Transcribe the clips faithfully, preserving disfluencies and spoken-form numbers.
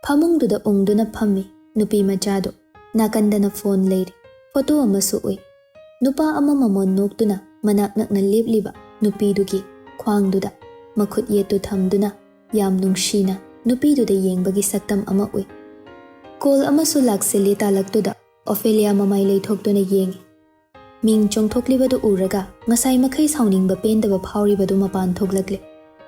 ꯐꯃꯨꯡꯗꯨꯗ ꯎꯪꯗꯨꯅ ꯐꯝꯃꯤ ꯅꯨꯄꯤ ꯃꯆꯥꯗꯨ꯫ ꯅꯥꯀꯟꯗꯅ ꯐꯣꯟ ꯂꯩꯔꯤ꯫ ꯐꯣꯇꯣ ꯑꯃꯁꯨ ꯎꯏ꯫ ꯅꯨꯄꯥ ꯑꯃ ꯃꯃꯣꯟ ꯅꯣꯛꯇꯨꯅ ꯃꯅꯥꯛ ꯅꯛꯅ ꯂꯦꯞꯂꯤꯕ ꯅꯨꯄꯤꯗꯨꯒꯤ ꯈ꯭ꯋꯥꯡꯗꯨꯗ ꯃꯈꯨꯠ ꯌꯦꯠꯇꯨ ꯊꯝꯗꯨꯅ ꯌꯥꯝ ꯅꯨꯡꯁꯤꯅ ꯅꯨꯄꯤꯗꯨꯗ ꯌꯦꯡꯕꯒꯤ ꯁꯛꯇꯝ ꯑꯃ ꯎꯏ꯫ ꯀꯣꯜ ꯑꯃꯁꯨ ꯂꯥꯛꯁꯤꯜꯂꯤ ꯇꯥꯂꯛꯇꯨꯗ꯫ ꯑꯣꯐꯦꯂꯤꯌꯥ ꯃꯃꯥꯏ ꯂꯩꯊꯣꯛꯇꯨꯅ ꯌꯦꯡꯉꯤ꯫ ꯃꯤꯡ ꯆꯣꯡꯊꯣꯛꯂꯤꯕꯗꯨ ꯎꯔꯒ ꯉꯁꯥꯏ ꯃꯈꯩ ꯁꯥꯎꯅꯤꯡꯕ ꯄꯦꯟꯗꯕ ꯐꯥꯎꯔꯤꯕꯗꯨ ꯃꯄꯥꯟ ꯊꯣꯛꯂꯛꯂꯦ꯫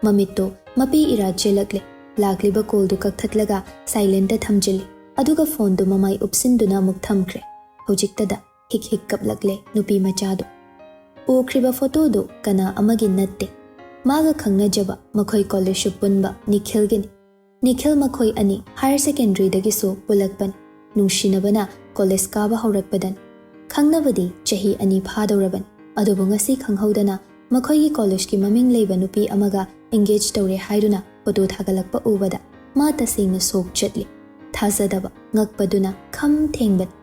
ꯃꯃꯤꯠꯇꯨ ꯃꯄꯤ ꯏꯔꯥ ꯆꯦꯜꯂꯛꯂꯦ꯫ ꯂꯥꯛꯂꯤꯕ ꯀꯣꯜꯗꯨ ꯀꯛꯊꯠꯂꯒ ꯁꯥꯏꯂꯦꯟꯇ ꯊꯝꯖꯤꯜꯂꯤ꯫ ꯑꯗꯨꯒ ꯐꯣꯟꯗꯨ ꯃꯃꯥꯏ ꯎꯞꯁꯤꯟꯗꯨꯅ ꯑꯃꯨꯛ ꯊꯝꯈ꯭ꯔꯦ꯫ ꯍꯧꯖꯤꯛꯇꯗ ꯍꯤꯛ ꯍꯤꯛ ꯀꯞꯂꯛꯂꯦ ꯅꯨꯄꯤ ꯃꯆꯥꯗꯨ꯫ ꯎꯈ꯭ꯔꯤꯕ ꯐꯣꯇꯣꯗꯨ ꯀꯅꯥ ꯑꯃꯒꯤ ꯅꯠꯇꯦ꯫ ꯃꯥꯒ ꯈꯪꯅꯖꯕ ꯃꯈꯣꯏ ꯀꯣꯂꯦꯖꯁꯨ ꯄꯨꯟꯕ ꯅꯤꯈꯤꯜꯒꯤꯅꯤ꯫ ꯅꯤꯈꯤꯜ ꯃꯈꯣꯏ ꯑꯅꯤ ꯍꯥꯌꯔ ꯁꯦꯀꯦꯟꯗꯔꯤꯗꯒꯤꯁꯨ ꯄꯨꯜꯂꯛꯄꯅꯤ꯫ ꯅꯨꯡꯁꯤꯅꯕꯅ ꯀꯣꯂꯦꯖ ꯀꯥꯕ ꯍꯧꯔꯛꯄꯗꯅꯤ꯫ ꯈꯪꯅꯕꯗꯤ ꯆꯍꯤ ꯑꯅꯤ ꯐꯥꯗꯧꯔꯕꯅꯤ꯫ ꯑꯗꯨꯕꯨ ꯉꯁꯤ ꯈꯪꯍꯧꯗꯅ ꯃꯈꯣꯏꯒꯤ ꯀꯣꯂꯦꯖꯀꯤ ꯃꯃꯤꯡ ꯂꯩꯕ ꯅꯨꯄꯤ ꯑꯃꯒ ꯑꯦꯡꯒꯦꯖ ꯇꯧꯔꯦ ꯍꯥꯏꯗꯨꯅ ꯐꯣꯇꯣ ꯊꯥꯒꯠꯂꯛꯄ ꯎꯕꯗ ꯃꯥ ꯇꯁꯦꯡꯅ ꯁꯣꯛ ꯆꯠꯂꯤ꯫ ꯊꯥꯖꯗꯕ, ꯉꯛꯄꯗꯨꯅ ꯈꯝ ꯊꯦꯡꯕꯅꯤ꯫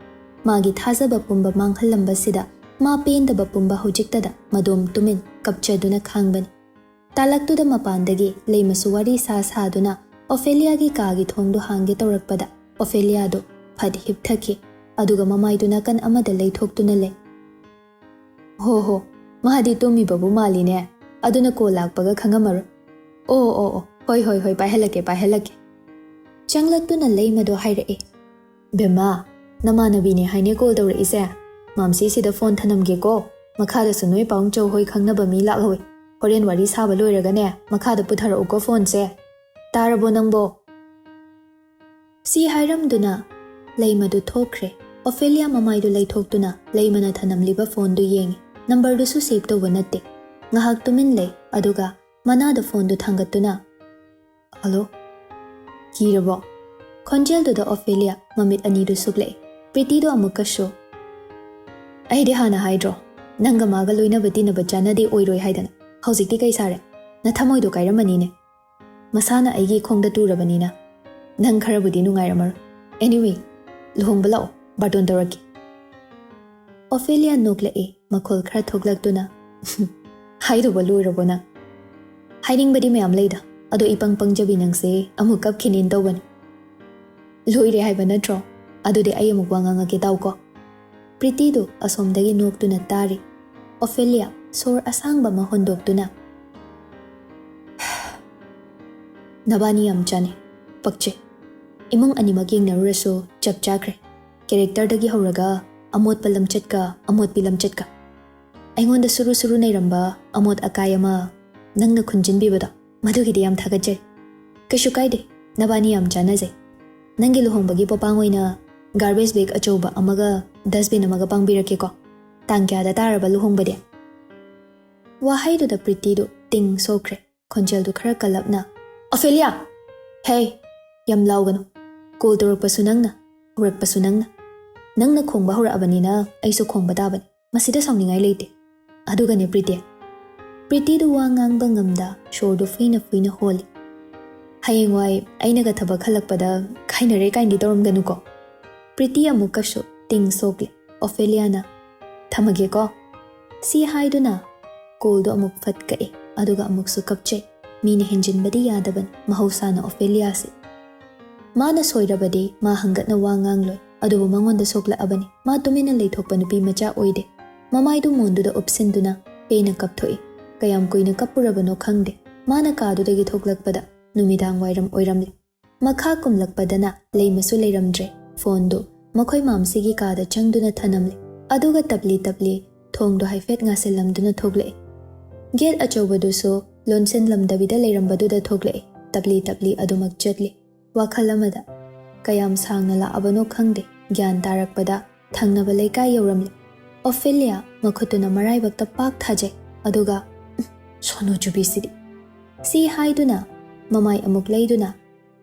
ꯃꯥꯒꯤ ꯊꯥꯖꯕ ꯄꯨꯝꯕ ꯃꯥꯡꯍꯜꯂꯝꯕꯁꯤꯗ ꯃꯥ ꯄꯦꯟꯗꯕ ꯄꯨꯝꯕ ꯍꯧꯖꯤꯛꯇꯗ ꯃꯗꯣꯝ ꯇꯨꯃꯤꯟ ꯀꯞꯆꯗꯨꯅ ꯈꯥꯡꯕꯅꯤ꯫ ꯇꯥꯂꯛꯇꯨꯗ ꯃꯄꯥꯟꯗꯒꯤ ꯂꯩꯃꯁꯨ ꯋꯥꯔꯤ ꯁꯥ ꯁꯥꯗꯨꯅ ꯑꯣꯐꯦꯂꯤꯌꯥꯒꯤ ꯀꯥꯒꯤ ꯊꯣꯡꯗꯨ ꯍꯥꯡꯒꯦ ꯇꯧꯔꯛꯄꯗ ꯑꯣꯐꯦꯂꯤꯌꯥꯗꯨ ꯐꯠ ꯍꯤꯞꯊꯈꯤ꯫ ꯑꯗꯨꯒ ꯃꯃꯥꯏꯗꯨ ꯅꯥꯀꯟ ꯑꯃꯗ ꯂꯩꯊꯣꯛꯇꯨꯅ ꯂꯩ꯫ "ꯍꯣ ꯍꯣ, ꯃꯥꯗꯤ ꯇꯨꯝꯃꯤꯕꯕꯨ ꯃꯥꯜꯂꯤꯅꯦ꯫ ꯑꯗꯨꯅ ꯀꯣꯜ ꯂꯥꯛꯄꯒ ꯈꯪꯉꯝꯃꯔꯣꯏ꯫ ꯑꯣ ꯑꯣ ꯑꯣ, ꯍꯣꯏ ꯍꯣꯏ ꯍꯣꯏ, ꯄꯥꯏꯍꯜꯂꯛꯀꯦ ꯄꯥꯏꯍꯜꯂꯛꯀꯦ"꯫ ꯆꯪꯂꯛꯇꯨꯅ ꯂꯩꯃꯗꯣ ꯍꯥꯏꯔꯛꯏ꯫ "ꯕꯦꯝꯃ, ꯅꯃꯥꯟꯅꯕꯤꯅꯦ ꯍꯥꯏꯅꯦ ꯀꯣꯜ ꯇꯧꯔꯛꯏꯁꯦ? ꯃꯥꯝꯁꯤꯁꯤꯗ ꯐꯣꯟ ꯊꯅꯝꯒꯦꯀꯣ꯫ ꯃꯈꯥꯗꯁꯨ ꯅꯣꯏ ꯄꯥꯎꯡꯆꯧ ꯍꯣꯏ ꯈꯪꯅꯕ ꯃꯤ ꯂꯥꯛꯍꯧꯋꯤ꯫ ꯍꯣꯔꯦꯟ ꯋꯥꯔꯤ ꯁꯥꯕ ꯂꯣꯏꯔꯒꯅꯦ ꯃꯈꯥꯗ ꯄꯨꯊꯔꯛꯎꯀꯣ ꯐꯣꯟꯁꯦ꯫ ꯇꯥꯔꯕꯣ ꯅꯪꯕꯣ?" ꯁꯤ ꯍꯥꯏꯔꯝꯗꯨꯅ ꯂꯩꯃꯗꯨ ꯊꯣꯛꯈ꯭ꯔꯦ꯫ ꯑꯣꯐꯦꯂꯤꯌꯥ ꯃꯃꯥꯏꯗꯨ ꯂꯩꯊꯣꯛꯇꯨꯅ ꯂꯩꯃꯅ ꯊꯅꯝꯂꯤꯕ ꯐꯣꯟꯗꯨ ꯌꯦꯡꯉꯤ꯫ ꯅꯝꯕꯔꯗꯨꯁꯨ ꯁꯦꯚ ꯇꯧꯕ ꯅꯠꯇꯦ꯫ ꯉꯥꯏꯍꯥꯛ ꯇꯨꯃꯤꯟ ꯂꯩ, ꯑꯗꯨꯒ ꯃꯅꯥꯗ ꯐꯣꯟꯗꯨ ꯊꯥꯡꯒꯠꯇꯨꯅ, "ꯍꯜꯂꯣ? ꯀꯤꯔꯕꯣ?" ꯈꯣꯟꯖꯦꯜꯗꯨꯗ ꯑꯣꯐꯦꯂꯤꯌꯥ ꯃꯃꯤꯠ ꯑꯅꯤꯗꯨ ꯁꯨꯛꯂꯛꯏ꯫ ꯄ꯭ꯔꯤꯇꯤꯗꯣ ꯑꯃꯨꯛꯀꯁꯨ, "ꯑꯩꯗꯤ ꯍꯥꯟꯅ ꯍꯥꯏꯗ꯭ꯔꯣ, ꯅꯪꯒ ꯃꯥꯒ ꯂꯣꯏꯅꯕ ꯇꯤꯟꯅꯕ ꯆꯥꯟꯅꯗꯦ, ꯑꯣꯏꯔꯣꯏ ꯍꯥꯏꯗꯅ꯫ ꯍꯧꯖꯤꯛꯇꯤ ꯀꯩ ꯁꯥꯔꯦ? ꯅꯊꯃꯣꯏꯗꯣ ꯀꯥꯏꯔꯝꯃꯅꯤꯅꯦ꯫ ꯃꯁꯥꯅ ꯑꯩꯒꯤ ꯈꯣꯡꯗ ꯇꯨꯔꯕꯅꯤꯅ ꯅꯪ ꯈꯔꯕꯨꯗꯤ ꯅꯨꯡꯉꯥꯏꯔꯝꯃꯔꯣꯏ꯫ Anyway, ꯂꯨꯍꯣꯡꯕ ꯂꯥꯛꯑꯣ, ꯕꯥꯔꯇꯣꯟ ꯇꯧꯔꯛꯀꯦ"꯫ ꯑꯣꯐꯦꯂꯤꯌꯥ ꯅꯣꯛꯂꯛꯏ, ꯃꯈꯣꯜ ꯈꯔ ꯊꯣꯛꯂꯛꯇꯨꯅ, "ꯍꯥꯏꯗꯧꯕ ꯂꯣꯏꯔꯕꯣ ꯅꯪ?" "ꯍꯥꯏꯅꯤꯡꯕꯗꯤ ꯃꯌꯥꯝ ꯂꯩꯗ, ꯑꯗꯣ ꯏꯄꯪ ꯄꯪꯖꯕꯤ ꯅꯪꯁꯦ ꯑꯃꯨꯛ ꯀꯞꯈꯤꯅꯦꯅ ꯇꯧꯕꯅꯤ"꯫ ꯂꯣꯏꯔꯦ ꯍꯥꯏꯕ ꯅꯠꯇ꯭ꯔꯣ? ꯑꯗꯨꯗꯤ ꯑꯩ ꯑꯃꯨꯛ ꯋꯥ ꯉꯥꯡꯉꯛꯀꯦ, ꯇꯥꯎꯀꯣ꯫ ꯄ꯭ꯔꯤꯇꯤꯗꯨ ꯑꯁꯣꯝꯗꯒꯤ ꯅꯣꯛꯇꯨꯅ ꯇꯥꯔꯤ꯫ ꯑꯣꯐꯦꯂꯤꯌꯥ ꯁꯣꯔ ꯑꯁꯥꯡꯕ ꯑꯃ ꯍꯣꯟꯗꯣꯛꯇꯨꯅ, "ꯅꯕꯥꯅꯤ ꯌꯥꯝ ꯆꯥꯟꯅꯩ, ꯄꯛꯆꯩ꯫ ꯏꯃꯨꯡ ꯑꯅꯤꯃꯛ ꯌꯦꯡꯅꯔꯨꯔꯁꯨ ꯆꯞ ꯆꯥꯈ꯭ꯔꯦ꯫ ꯀꯦꯔꯦꯛꯇꯔꯗꯒꯤ ꯍꯧꯔꯒ ꯑꯃꯣꯠꯄ ꯂꯝꯆꯠꯀ ꯑꯃꯣꯠꯄꯤ ꯂꯝꯆꯠꯀ꯫ ꯑꯩꯉꯣꯟꯗ ꯁꯨꯔꯨ ꯁꯨꯔꯨ ꯅꯩꯔꯝꯕ ꯑꯃꯣꯠ ꯑꯀꯥꯏ ꯑꯃ ꯅꯪꯅ ꯈꯨꯟꯖꯤꯟꯕꯤꯕꯗꯣ, ꯃꯗꯨꯒꯤꯗꯤ ꯌꯥꯝ ꯊꯥꯒꯠꯆꯔꯤ꯫ ꯀꯩꯁꯨ ꯀꯥꯏꯗꯦ, ꯅꯕꯥꯅꯤ ꯌꯥꯝ ꯆꯥꯟꯅꯖꯩ꯫ ꯅꯪꯒꯤ ꯂꯨꯍꯣꯡꯕꯒꯤ ꯄꯣꯄꯥꯡ ꯑꯣꯏꯅ ꯒꯥꯔꯕꯦꯖ ꯕꯦꯒ ꯑꯆꯧꯕ ꯑꯃꯒ ꯗꯁꯕꯤꯟ ꯑꯃꯒ ꯄꯥꯡꯕꯤꯔꯛꯀꯦꯀꯣ꯫ ꯇꯥꯡ ꯀꯌꯥꯗ ꯇꯥꯔꯕ ꯂꯨꯍꯣꯡꯕꯗꯤ?" ꯋꯥꯍꯩꯗꯨꯗ ꯄ꯭ꯔꯤꯇꯤꯗꯨ ꯇꯤꯡ ꯁꯣꯛꯈ꯭ꯔꯦ꯫ ꯈꯣꯟꯖꯦꯜꯗꯨ ꯈꯔ ꯀꯜꯂꯞꯅ, "ꯑꯣꯐꯦꯂꯤꯌꯥ! ꯍꯦ! ꯌꯥꯝ ꯂꯥꯎꯒꯅꯨ꯫ ꯀꯣꯜ ꯇꯧꯔꯛꯄꯁꯨ ꯅꯪꯅ, ꯍꯧꯔꯛꯄꯁꯨ ꯅꯪꯅ꯫ ꯅꯪꯅ ꯈꯣꯡꯕ ꯍꯧꯔꯛꯑꯕꯅꯤꯅ ꯑꯩꯁꯨ ꯈꯣꯡꯕ ꯇꯥꯕꯅꯤ꯫ ꯃꯁꯤꯗ ꯁꯥꯎꯅꯤꯡꯉꯥꯏ ꯂꯩꯇꯦ꯫ ꯑꯗꯨꯒꯅꯦ ꯄ꯭ꯔꯤꯇꯤ꯫" ꯄ꯭ꯔꯤꯇꯤꯗꯨ ꯋꯥ ꯉꯥꯡꯕ ꯉꯝꯗ ꯁꯣꯔꯗꯨ ꯐꯨꯏꯅ ꯐꯨꯏꯅ ꯍꯣꯜꯂꯤ꯫ "ꯍꯌꯦꯡꯋꯥꯏ ꯑꯩꯅꯒ ꯊꯕꯛ ꯈꯜꯂꯛꯄꯗ ꯈꯥꯏꯅꯔꯦ ꯀꯥꯏꯅꯗꯤ ꯇꯧꯔꯝꯒꯅꯨꯀꯣ꯫" ꯄ꯭ꯔꯤꯇꯤ ꯑꯃꯨꯛꯀꯁꯨ ꯇꯤꯡ ꯁꯣꯛꯂꯦ꯫ ꯑꯣꯐꯦꯂꯤꯌꯥꯅ, "ꯊꯝꯃꯒꯦꯀꯣ?" ꯁꯤ ꯍꯥꯏꯗꯨꯅ ꯀꯣꯜꯗꯣ ꯑꯃꯨꯛ ꯐꯠ ꯀꯛꯑꯦ, ꯑꯗꯨꯒ ꯑꯃꯨꯛꯁꯨ ꯀꯞꯆꯩ꯫ ꯃꯤꯅ ꯍꯦꯟꯖꯤꯟꯕꯗꯤ ꯌꯥꯗꯕꯅꯤ, ꯃꯍꯧꯁꯥꯅ ꯑꯣꯐꯦꯂꯤꯌꯥꯁꯦ꯫ ꯃꯥꯅ ꯁꯣꯏꯔꯕꯗꯤ ꯃꯥ ꯍꯪꯒꯠꯅ ꯋꯥ ꯉꯥꯡꯂꯣꯏ, ꯑꯗꯨꯕꯨ ꯃꯉꯣꯟꯗ ꯁꯣꯛꯂꯛꯑꯕꯅꯤ꯫ ꯃꯥ ꯇꯨꯃꯤꯟꯅ ꯂꯩꯊꯣꯛꯄ ꯅꯨꯄꯤ ꯃꯆꯥ ꯑꯣꯏꯗꯦ꯫ ꯃꯃꯥꯏꯗꯨ ꯃꯣꯟꯗꯨꯗ ꯎꯞꯁꯤꯟꯗꯨꯅ ꯄꯦꯟꯅ ꯀꯞꯊꯣꯛꯏ꯫ ꯀꯌꯥꯝ ꯀꯨꯏꯅ ꯀꯞꯄꯨꯔꯕꯅꯣ ꯈꯪꯗꯦ꯫ ꯃꯥꯅ ꯀꯥꯗꯨꯗꯒꯤ ꯊꯣꯛꯂꯛꯄꯗ ꯅꯨꯃꯤꯗꯥꯡ ꯋꯥꯏꯔꯝ ꯑꯣꯏꯔꯝꯂꯦ꯫ ꯃꯈꯥ ꯀꯨꯝꯂꯛꯄꯗꯅ ꯂꯩꯃꯁꯨ ꯂꯩꯔꯝꯗ꯭ꯔꯦ꯫ ꯐꯣꯟꯗꯨ ꯃꯈꯣꯏ ꯃꯥꯝꯁꯤꯒꯤ ꯀꯥꯗ ꯆꯪꯗꯨꯅ ꯊꯅꯝꯂꯦ꯫ ꯑꯗꯨꯒ ꯇꯞꯂꯤ ꯇꯞꯂꯤ ꯊꯣꯡꯗꯣ ꯍꯥꯏꯐꯦꯠ ꯉꯥꯁꯤꯜꯂꯝꯗꯨꯅ ꯊꯣꯛꯂꯛꯑꯦ꯫ ꯒꯦꯠ ꯑꯆꯧꯕꯗꯨꯁꯨ ꯂꯣꯟꯁꯤꯟꯂꯝꯗꯕꯤꯗ ꯂꯩꯔꯝꯕꯗꯨꯗ ꯊꯣꯛꯂꯛꯑꯦ꯫ ꯇꯞꯂꯤ ꯇꯞꯂꯤ ꯑꯗꯨꯃꯛ ꯆꯠꯂꯤ꯫ ꯋꯥꯈꯜ ꯑꯃꯗ꯫ ꯀꯌꯥꯝ ꯁꯥꯡꯅ ꯂꯥꯛꯑꯕꯅꯣ ꯈꯪꯗꯦ꯫ ꯒ꯭ꯌꯥꯟ ꯇꯥꯔꯛꯄꯗ ꯊꯪꯅꯕ ꯂꯩꯀꯥꯏ ꯌꯧꯔꯝꯂꯦ꯫ ꯑꯣꯐꯦꯂꯤꯌꯥ ꯃꯈꯨꯠꯇꯨꯅ ꯃꯔꯥꯏꯕꯛꯇ ꯄꯥꯛ ꯊꯥꯖꯩ꯫ ꯑꯗꯨꯒ, "ꯎꯝ, ꯁꯣꯅꯨ ꯆꯨꯕꯤꯁꯤꯗꯤ!" ꯁꯤ ꯍꯥꯏꯗꯨꯅ ꯃꯃꯥꯏ ꯑꯃꯨꯛ ꯂꯩꯗꯨꯅ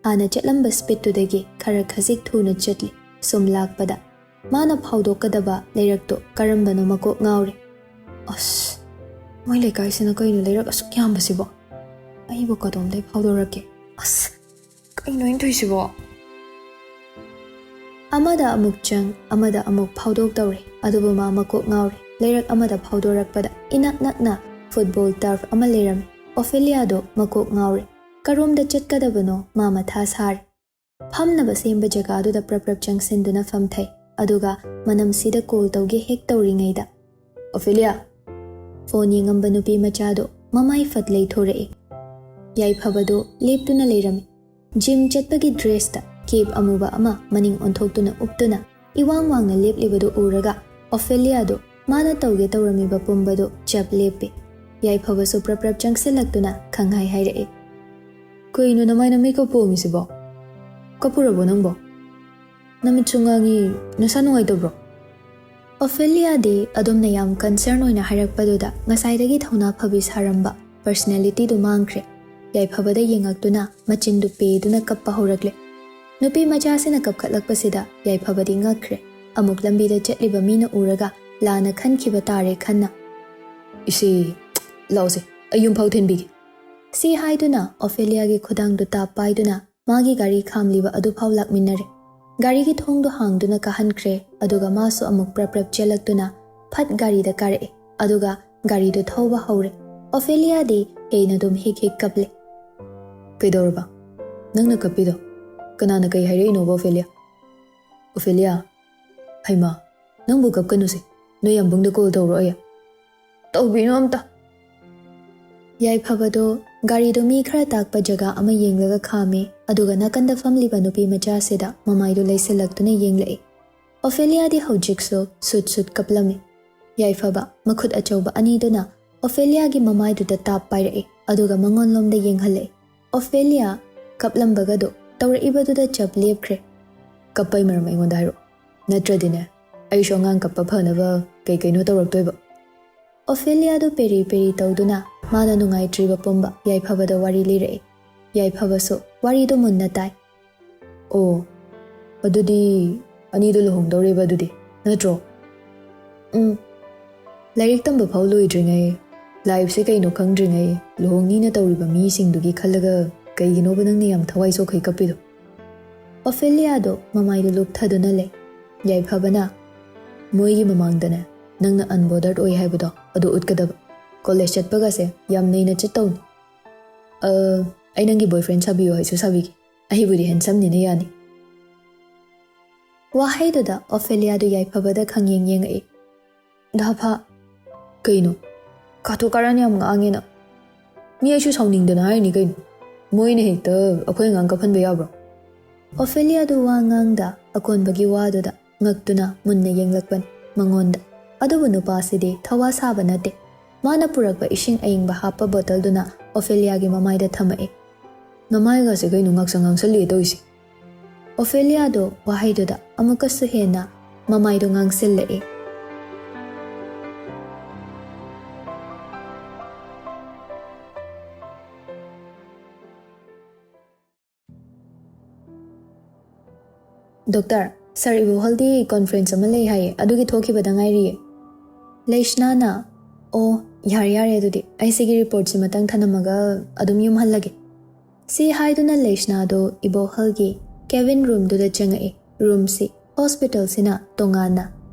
ꯍꯥꯟꯅ ꯆꯠꯂꯝꯕ ꯁ꯭ꯄꯤꯠꯇꯨꯗꯒꯤ ꯈꯔ ꯈꯖꯤꯛ ꯊꯨꯅ ꯆꯠꯂꯤ꯫ ꯁꯨꯝ ꯂꯥꯛꯄꯗ ꯃꯥꯅ ꯐꯥꯎꯗꯣꯛꯀꯗꯕ ꯂꯩꯔꯛꯇꯣ ꯀꯔꯝꯕꯅꯣ ꯃꯀꯣꯛ ꯉꯥꯎꯔꯦ꯫ "ꯑꯁ, ꯃꯣꯏ ꯂꯩꯀꯥꯏꯁꯤꯅ ꯀꯩꯅꯣ ꯂꯩꯔꯛ ꯑꯁꯨꯛ ꯌꯥꯝꯕꯁꯤꯕꯣ? ꯑꯩꯕꯨ ꯀꯗꯣꯝꯗꯩ ꯐꯥꯎꯗꯣꯔꯛꯀꯦ? ꯑꯁ, ꯀꯩꯅꯣ ꯑꯩꯅ ꯇꯧꯔꯤꯁꯤꯕꯣ?" ꯑꯃꯗ ꯑꯃꯨꯛ ꯆꯪ, ꯑꯃꯗ ꯑꯃꯨꯛ ꯐꯥꯎꯗꯣꯛ ꯇꯧꯔꯦ, ꯑꯗꯨꯕꯨ ꯃꯥ ꯃꯀꯣꯛ ꯉꯥꯎꯔꯦ꯫ ꯂꯩꯔꯛ ꯑꯃꯗ ꯐꯥꯎꯗꯣꯔꯛꯄꯗ ꯏꯅꯛ ꯅꯛꯅ ꯐꯨꯠꯕꯣꯜ ꯇꯔꯐ ꯑꯃ ꯂꯩꯔꯝꯃꯤ꯫ ꯑꯣꯐꯦꯂꯤꯌꯥꯗꯣ ꯃꯀꯣꯛ ꯉꯥꯎꯔꯦ꯫ ꯀꯔꯣꯝꯗ ꯆꯠꯀꯗꯕꯅꯣ ꯃꯥ ꯃꯊꯥ ꯁꯥꯔꯦ꯫ ꯐꯝꯅꯕ ꯁꯦꯝꯕ ꯖꯒꯥꯗꯨꯗ ꯄ꯭ꯔꯞ ꯄ꯭ꯔꯞ ꯆꯪꯁꯤꯟꯗꯨꯅ ꯐꯝꯊꯩ꯫ ꯑꯗꯨꯒ ꯃꯅꯝꯁꯤꯗ ꯀꯣꯜ ꯇꯧꯒꯦ ꯍꯦꯛ ꯇꯧꯔꯤꯉꯩꯗ, "ꯑꯣꯐꯦꯂꯤꯌꯥ!" ꯐꯣꯟ ꯌꯦꯡꯉꯝꯕ ꯅꯨꯄꯤ ꯃꯆꯥꯗꯣ ꯃꯃꯥꯏ ꯐꯠ ꯂꯩꯊꯣꯔꯛꯏ꯫ ꯌꯥꯏꯐꯕꯗꯣ ꯂꯦꯞꯇꯨꯅ ꯂꯩꯔꯝꯃꯤ꯫ ꯖꯤꯝ ꯆꯠꯄꯒꯤ ꯗ꯭ꯔꯦꯁꯇ ꯀꯦꯞ ꯑꯃꯨꯕ ꯑꯃ ꯃꯅꯤꯡ ꯑꯣꯟꯊꯣꯛꯇꯨꯅ ꯎꯞꯇꯨꯅ ꯏꯋꯥꯡ ꯋꯥꯡꯅ ꯂꯦꯞꯂꯤꯕꯗꯨ ꯎꯔꯒ ꯑꯣꯐꯦꯂꯤꯌꯥꯗꯣ ꯃꯥꯅ ꯇꯧꯒꯦ ꯇꯧꯔꯝꯃꯤꯕ ꯄꯨꯝꯕꯗꯣ ꯆꯞ ꯂꯦꯞꯄꯤ꯫ ꯌꯥꯏꯐꯕꯁꯨ ꯄ꯭ꯔꯞ ꯄ꯭ꯔꯞ ꯆꯪꯁꯤꯜꯂꯛꯇꯨꯅ ꯈꯪꯍꯥꯏ ꯍꯥꯏꯔꯛꯏ꯫ "ꯀꯩꯅꯣ ꯅꯃꯥꯏ ꯅꯃꯤꯠꯀ ꯄꯣꯝꯃꯤꯁꯤꯕꯣ? ꯀꯞꯄꯨꯔꯕꯣ ꯅꯪꯕꯣ? ꯅꯃꯤꯠꯁꯨ ꯉꯥꯡꯉꯤ, ꯅꯁꯥ ꯅꯨꯡꯉꯥꯏꯇꯕ꯭ꯔꯣ?" ꯑꯣꯐꯦꯂꯤꯌꯥꯗꯤ ꯑꯗꯨꯝꯅ ꯌꯥꯝ ꯀꯟꯁꯔꯟ ꯑꯣꯏꯅ ꯍꯥꯏꯔꯛꯄꯗꯨꯗ ꯉꯁꯥꯏꯗꯒꯤ ꯊꯧꯅꯥ ꯐꯕꯤ ꯁꯥꯔꯝꯕ ꯄꯔꯁꯅꯦꯂꯤꯇꯤꯗꯨ ꯃꯥꯡꯈ꯭ꯔꯦ꯫ ꯌꯥꯏꯐꯕꯗ ꯌꯦꯡꯉꯛꯇꯨꯅ ꯃꯆꯤꯟꯗꯨ ꯄꯦꯗꯨꯅ ꯀꯞꯄ ꯍꯧꯔꯛꯂꯦ꯫ ꯅꯨꯄꯤ ꯃꯆꯥꯁꯤꯅ ꯀꯞꯈꯠꯂꯛꯄꯁꯤꯗ ꯌꯥꯏꯐꯕꯗꯤ ꯉꯛꯈ꯭ꯔꯦ꯫ ꯑꯃꯨꯛ ꯂꯝꯕꯤꯗ ꯆꯠꯂꯤꯕ ꯃꯤꯅ ꯎꯔꯒ ꯂꯥꯟꯅ ꯈꯟꯈꯤꯕ ꯇꯥꯔꯦ ꯈꯟꯅ, "ꯏꯆꯦ, ꯂꯥꯛꯑꯣꯁꯦ, ꯑꯩ ꯌꯨꯝ ꯐꯥꯎ ꯊꯤꯟꯕꯤꯒꯦ꯫" ꯁꯤ ꯍꯥꯏꯗꯨꯅ ꯑꯣꯐꯦꯂꯤꯌꯥꯒꯤ ꯈꯨꯗꯥꯡꯗꯨ ꯇꯥꯞ ꯄꯥꯏꯗꯨꯅ ꯃꯥꯒꯤ ꯒꯥꯔꯤ ꯈꯥꯝꯂꯤꯕ ꯑꯗꯨꯐꯥꯎ ꯂꯥꯛꯃꯤꯟꯅꯔꯦ꯫ ꯒꯥꯔꯤꯒꯤ ꯊꯣꯡꯗꯨ ꯍꯥꯡꯗꯨꯅ ꯀꯥꯍꯟꯈ꯭ꯔꯦ, ꯑꯗꯨꯒ ꯃꯥꯁꯨ ꯑꯃꯨꯛ ꯄ꯭ꯔꯞ ꯄ꯭ꯔꯞ ꯆꯦꯜꯂꯛꯇꯨꯅ ꯐꯠ ꯒꯥꯔꯤꯗ ꯀꯥꯔꯛꯑꯦ, ꯑꯗꯨꯒ ꯒꯥꯔꯤꯗꯨ ꯊꯧꯕ ꯍꯧꯔꯦ꯫ ꯑꯣꯐꯦꯂꯤꯌꯥꯗꯤ ꯍꯦꯟꯅ ꯑꯗꯨꯝ ꯍꯤꯛ ꯍꯤꯛ ꯀꯞꯂꯦ꯫ "ꯀꯩꯗꯧꯔꯕ? ꯅꯪꯅ ꯀꯞꯄꯤꯗꯣ? ꯀꯅꯥꯅ ꯀꯩ ꯍꯥꯏꯔꯛꯏꯅꯣꯕ, ꯑꯣꯐꯦꯂꯤꯌꯥ?" "ꯑꯣꯐꯦꯂꯤꯌꯥ, ꯍꯩꯃꯥ, ꯅꯪꯕꯨ ꯀꯞꯀꯅꯨꯁꯦ꯫ ꯅꯣꯏ ꯌꯥꯝꯕꯨꯡꯗ ꯀꯣꯜ ꯇꯧꯔꯣ ꯑꯩ꯫" "ꯇꯧꯕꯤꯅꯨ ꯑꯝꯇ꯫" ꯌꯥꯏꯐꯕꯗꯣ ꯒꯥꯔꯤꯗꯣ ꯃꯤ ꯈꯔ ꯇꯥꯛꯄ ꯖꯒꯥ ꯑꯃ ꯌꯦꯡꯂꯒ ꯈꯥꯝꯃꯦ, ꯑꯗꯨꯒ ꯅꯥꯀꯟꯗ ꯐꯝꯂꯤꯕ ꯅꯨꯄꯤ ꯃꯆꯥꯁꯤꯗ ꯃꯃꯥꯏꯗꯨ ꯂꯩꯁꯤꯜꯂꯛꯇꯨꯅ ꯌꯦꯡꯂꯛꯏ꯫ ꯑꯣꯐꯦꯂꯤꯌꯥꯗꯤ ꯍꯧꯖꯤꯛꯁꯨ ꯁꯨꯠ ꯁꯨꯠ ꯀꯞꯂꯝꯃꯤ꯫ ꯌꯥꯏꯐꯕ ꯃꯈꯨꯠ ꯑꯆꯧꯕ ꯑꯅꯤꯗꯨꯅ ꯑꯣꯐꯦꯂꯤꯌꯥꯒꯤ ꯃꯃꯥꯏꯗꯨꯗ ꯇꯥꯞ ꯄꯥꯏꯔꯛꯏ, ꯑꯗꯨꯒ ꯃꯉꯣꯟꯂꯣꯝꯗ ꯌꯦꯡꯍꯜꯂꯛꯏ꯫ ꯑꯣꯐꯦꯂꯤꯌꯥ ꯀꯞꯂꯝꯕꯒꯗꯣ ꯇꯧꯔꯛꯏꯕꯗꯨꯗ ꯆꯞ ꯂꯦꯞꯈ꯭ꯔꯦ꯫ "ꯀꯞꯄꯩ ꯃꯔꯝ ꯑꯩꯉꯣꯟꯗ ꯍꯥꯏꯔꯛꯑꯣ, ꯅꯠꯇ꯭ꯔꯗꯤꯅꯦ, ꯑꯩꯁꯨ ꯑꯉꯥꯡ ꯀꯞꯄ ꯐꯅꯕ ꯀꯩ ꯀꯩꯅꯣ ꯇꯧꯔꯛꯇꯣꯏꯕ꯫" ꯑꯣꯐꯦꯂꯤꯌꯥꯗꯣ ꯄꯦꯔꯤ ꯄꯦꯔꯤ ꯇꯧꯗꯨꯅ ꯃꯥꯅ ꯅꯨꯡꯉꯥꯏꯇ꯭ꯔꯤꯕ ꯄꯨꯝꯕ ꯌꯥꯏꯐꯕꯗ ꯋꯥꯔꯤ ꯂꯤꯔꯛꯏ꯫ ꯌꯥꯏꯐꯕꯁꯨ ꯋꯥꯔꯤꯗꯣ ꯃꯨꯟꯅ ꯇꯥꯏ꯫ "ꯑꯣ, ꯑꯗꯨꯗꯤ ꯑꯅꯤꯗꯣ ꯂꯨꯍꯣꯡꯗꯧꯔꯦꯕ ꯑꯗꯨꯗꯤ, ꯅꯠꯇ꯭ꯔꯣ?" "ꯎꯝ꯫ ꯂꯥꯏꯔꯤꯛ ꯇꯝꯕ ꯐꯥꯎ ꯂꯣꯏꯗ꯭ꯔꯤꯉꯩ, ꯂꯥꯏꯐꯁꯦ ꯀꯩꯅꯣ ꯈꯪꯗ꯭ꯔꯤꯉꯩ ꯂꯨꯍꯣꯡꯅꯤꯅ ꯇꯧꯔꯤꯕ ꯃꯤꯁꯤꯡꯗꯨꯒꯤ ꯈꯜꯂꯒ ꯀꯩꯒꯤꯅꯣꯕ ꯅꯪꯅ ꯌꯥꯝ ꯊꯋꯥꯏ ꯁꯣꯛꯈꯩ ꯀꯞꯄꯤꯗꯣ?" ꯑꯣꯐꯦꯂꯤꯌꯥꯗꯣ ꯃꯃꯥꯏꯗꯨ ꯂꯨꯞꯊꯗꯨꯅ ꯂꯩ꯫ ꯌꯥꯏꯐꯕꯅ, "ꯃꯣꯏꯒꯤ ꯃꯃꯥꯡꯗꯅꯦ, ꯅꯪꯅ ꯑꯟꯕꯣꯗꯔꯠ ꯑꯣꯏ ꯍꯥꯏꯕꯗꯣ ꯑꯗꯨ ꯎꯠꯀꯗꯕ꯫ ꯀꯣꯂꯦꯖ ꯆꯠꯄꯒꯁꯦ ꯌꯥꯝ ꯅꯩꯅ ꯆꯠꯇꯧꯅꯤ꯫ ꯑ, ꯑꯩ ꯅꯪꯒꯤ ꯕꯣꯏꯐ꯭ꯔꯦꯟ ꯁꯥꯕꯤꯌꯣ ꯍꯥꯏꯁꯨ ꯁꯥꯕꯤꯒꯦ꯫ ꯑꯩꯕꯨꯗꯤ ꯍꯦꯟꯁꯝꯅꯤꯅ ꯌꯥꯅꯤ꯫ ꯋꯥꯍꯩꯗꯨꯗ ꯑꯣꯐꯦꯂꯤꯌꯥꯗꯨ ꯌꯥꯏꯐꯕꯗ ꯈꯪꯌꯦꯡ ꯌꯦꯡꯉꯛꯏ꯫ ꯗꯥꯐꯥ, ꯀꯩꯅꯣ? ꯀꯥꯇꯨ ꯀꯥꯔꯟ ꯌꯥꯝ ꯉꯥꯡꯉꯦꯅ꯫ ꯃꯤ ꯑꯩꯁꯨ ꯁꯥꯎꯅꯤꯡꯗꯅ ꯍꯥꯏꯔꯤꯅꯤ ꯀꯩꯅꯣ꯫ ꯃꯣꯏꯅ ꯍꯦꯛꯇ ꯑꯩꯈꯣꯏ ꯑꯉꯥꯡ ꯀꯞꯍꯟꯕ ꯌꯥꯕ꯭ꯔꯣ? ꯑꯣꯐꯦꯂꯤꯌꯥꯗꯨ ꯋꯥ ꯉꯥꯡꯗ ꯑꯀꯣꯟꯕꯒꯤ ꯋꯥꯗꯨꯗ ꯉꯛꯇꯨꯅ ꯃꯨꯟꯅ ꯌꯦꯡꯂꯛꯄꯅꯤ ꯃꯉꯣꯟꯗ꯫ ꯑꯗꯨꯕꯨ ꯅꯨꯄꯥꯁꯤꯗꯤ ꯊꯋꯥ ꯁꯥꯕ ꯅꯠꯇꯦ꯫ ꯃꯥꯅ ꯄꯨꯔꯛꯄ ꯏꯁꯤꯡ ꯑꯏꯪꯕ ꯍꯥꯞꯄ ꯕꯣꯇꯜꯗꯨꯅ ꯑꯣꯐꯦꯂꯤꯌꯥꯒꯤ ꯃꯃꯥꯏꯗ ꯊꯝꯃꯛꯏ꯫ ꯅꯃꯥꯏꯒꯁꯦ ꯀꯩꯅꯣ ꯉꯥꯛꯁꯪ ꯉꯥꯡꯁꯜꯂꯤꯑꯦ ꯇꯧꯔꯤꯁꯦ꯫ ꯑꯣꯐꯦꯂꯤꯌꯥꯗꯣ ꯋꯥꯍꯩꯗꯨꯗ ꯑꯃꯨꯛꯀꯁꯨ ꯍꯦꯟꯅ ꯃꯃꯥꯏꯗꯣ ꯉꯥꯡꯁꯤꯜꯂꯛꯏ꯫ ꯗꯣꯛꯇꯔ, ꯁꯥꯔ ꯏꯕꯣꯍꯜꯗꯤ ꯀꯣꯟꯐ꯭ꯔꯦꯟꯁ ꯑꯃ ꯂꯩ ꯍꯥꯏꯌꯦ, ꯑꯗꯨꯒꯤ ꯊꯣꯛꯈꯤꯕꯗ ꯉꯥꯏꯔꯤꯌꯦ꯫ ꯂꯩꯁꯅꯥꯅ, ꯑꯣ, ꯌꯥꯔꯦ ꯌꯥꯔꯦ, ꯑꯗꯨꯗꯤ ꯑꯩ ꯁꯤꯒꯤ ꯔꯤꯄꯣꯔꯠꯁꯤ ꯃꯇꯪ ꯊꯅꯝꯃꯒ ꯑꯗꯨꯝ ꯌꯨꯝ ꯍꯜꯂꯒꯦ꯫ ꯁꯤ ꯍꯥꯏꯗꯨꯅ ꯂꯩꯁꯅꯥꯗꯣ ꯏꯕꯣꯍꯜꯒꯤ ꯀꯦꯕꯤꯟ ꯔꯨꯝꯗꯨꯗ ꯆꯪꯉꯛꯏ꯫ ꯔꯨꯝꯁꯤ ꯍꯣꯁꯄꯤꯇꯥꯜꯁꯤꯅ ꯇꯣꯉꯥꯟꯅ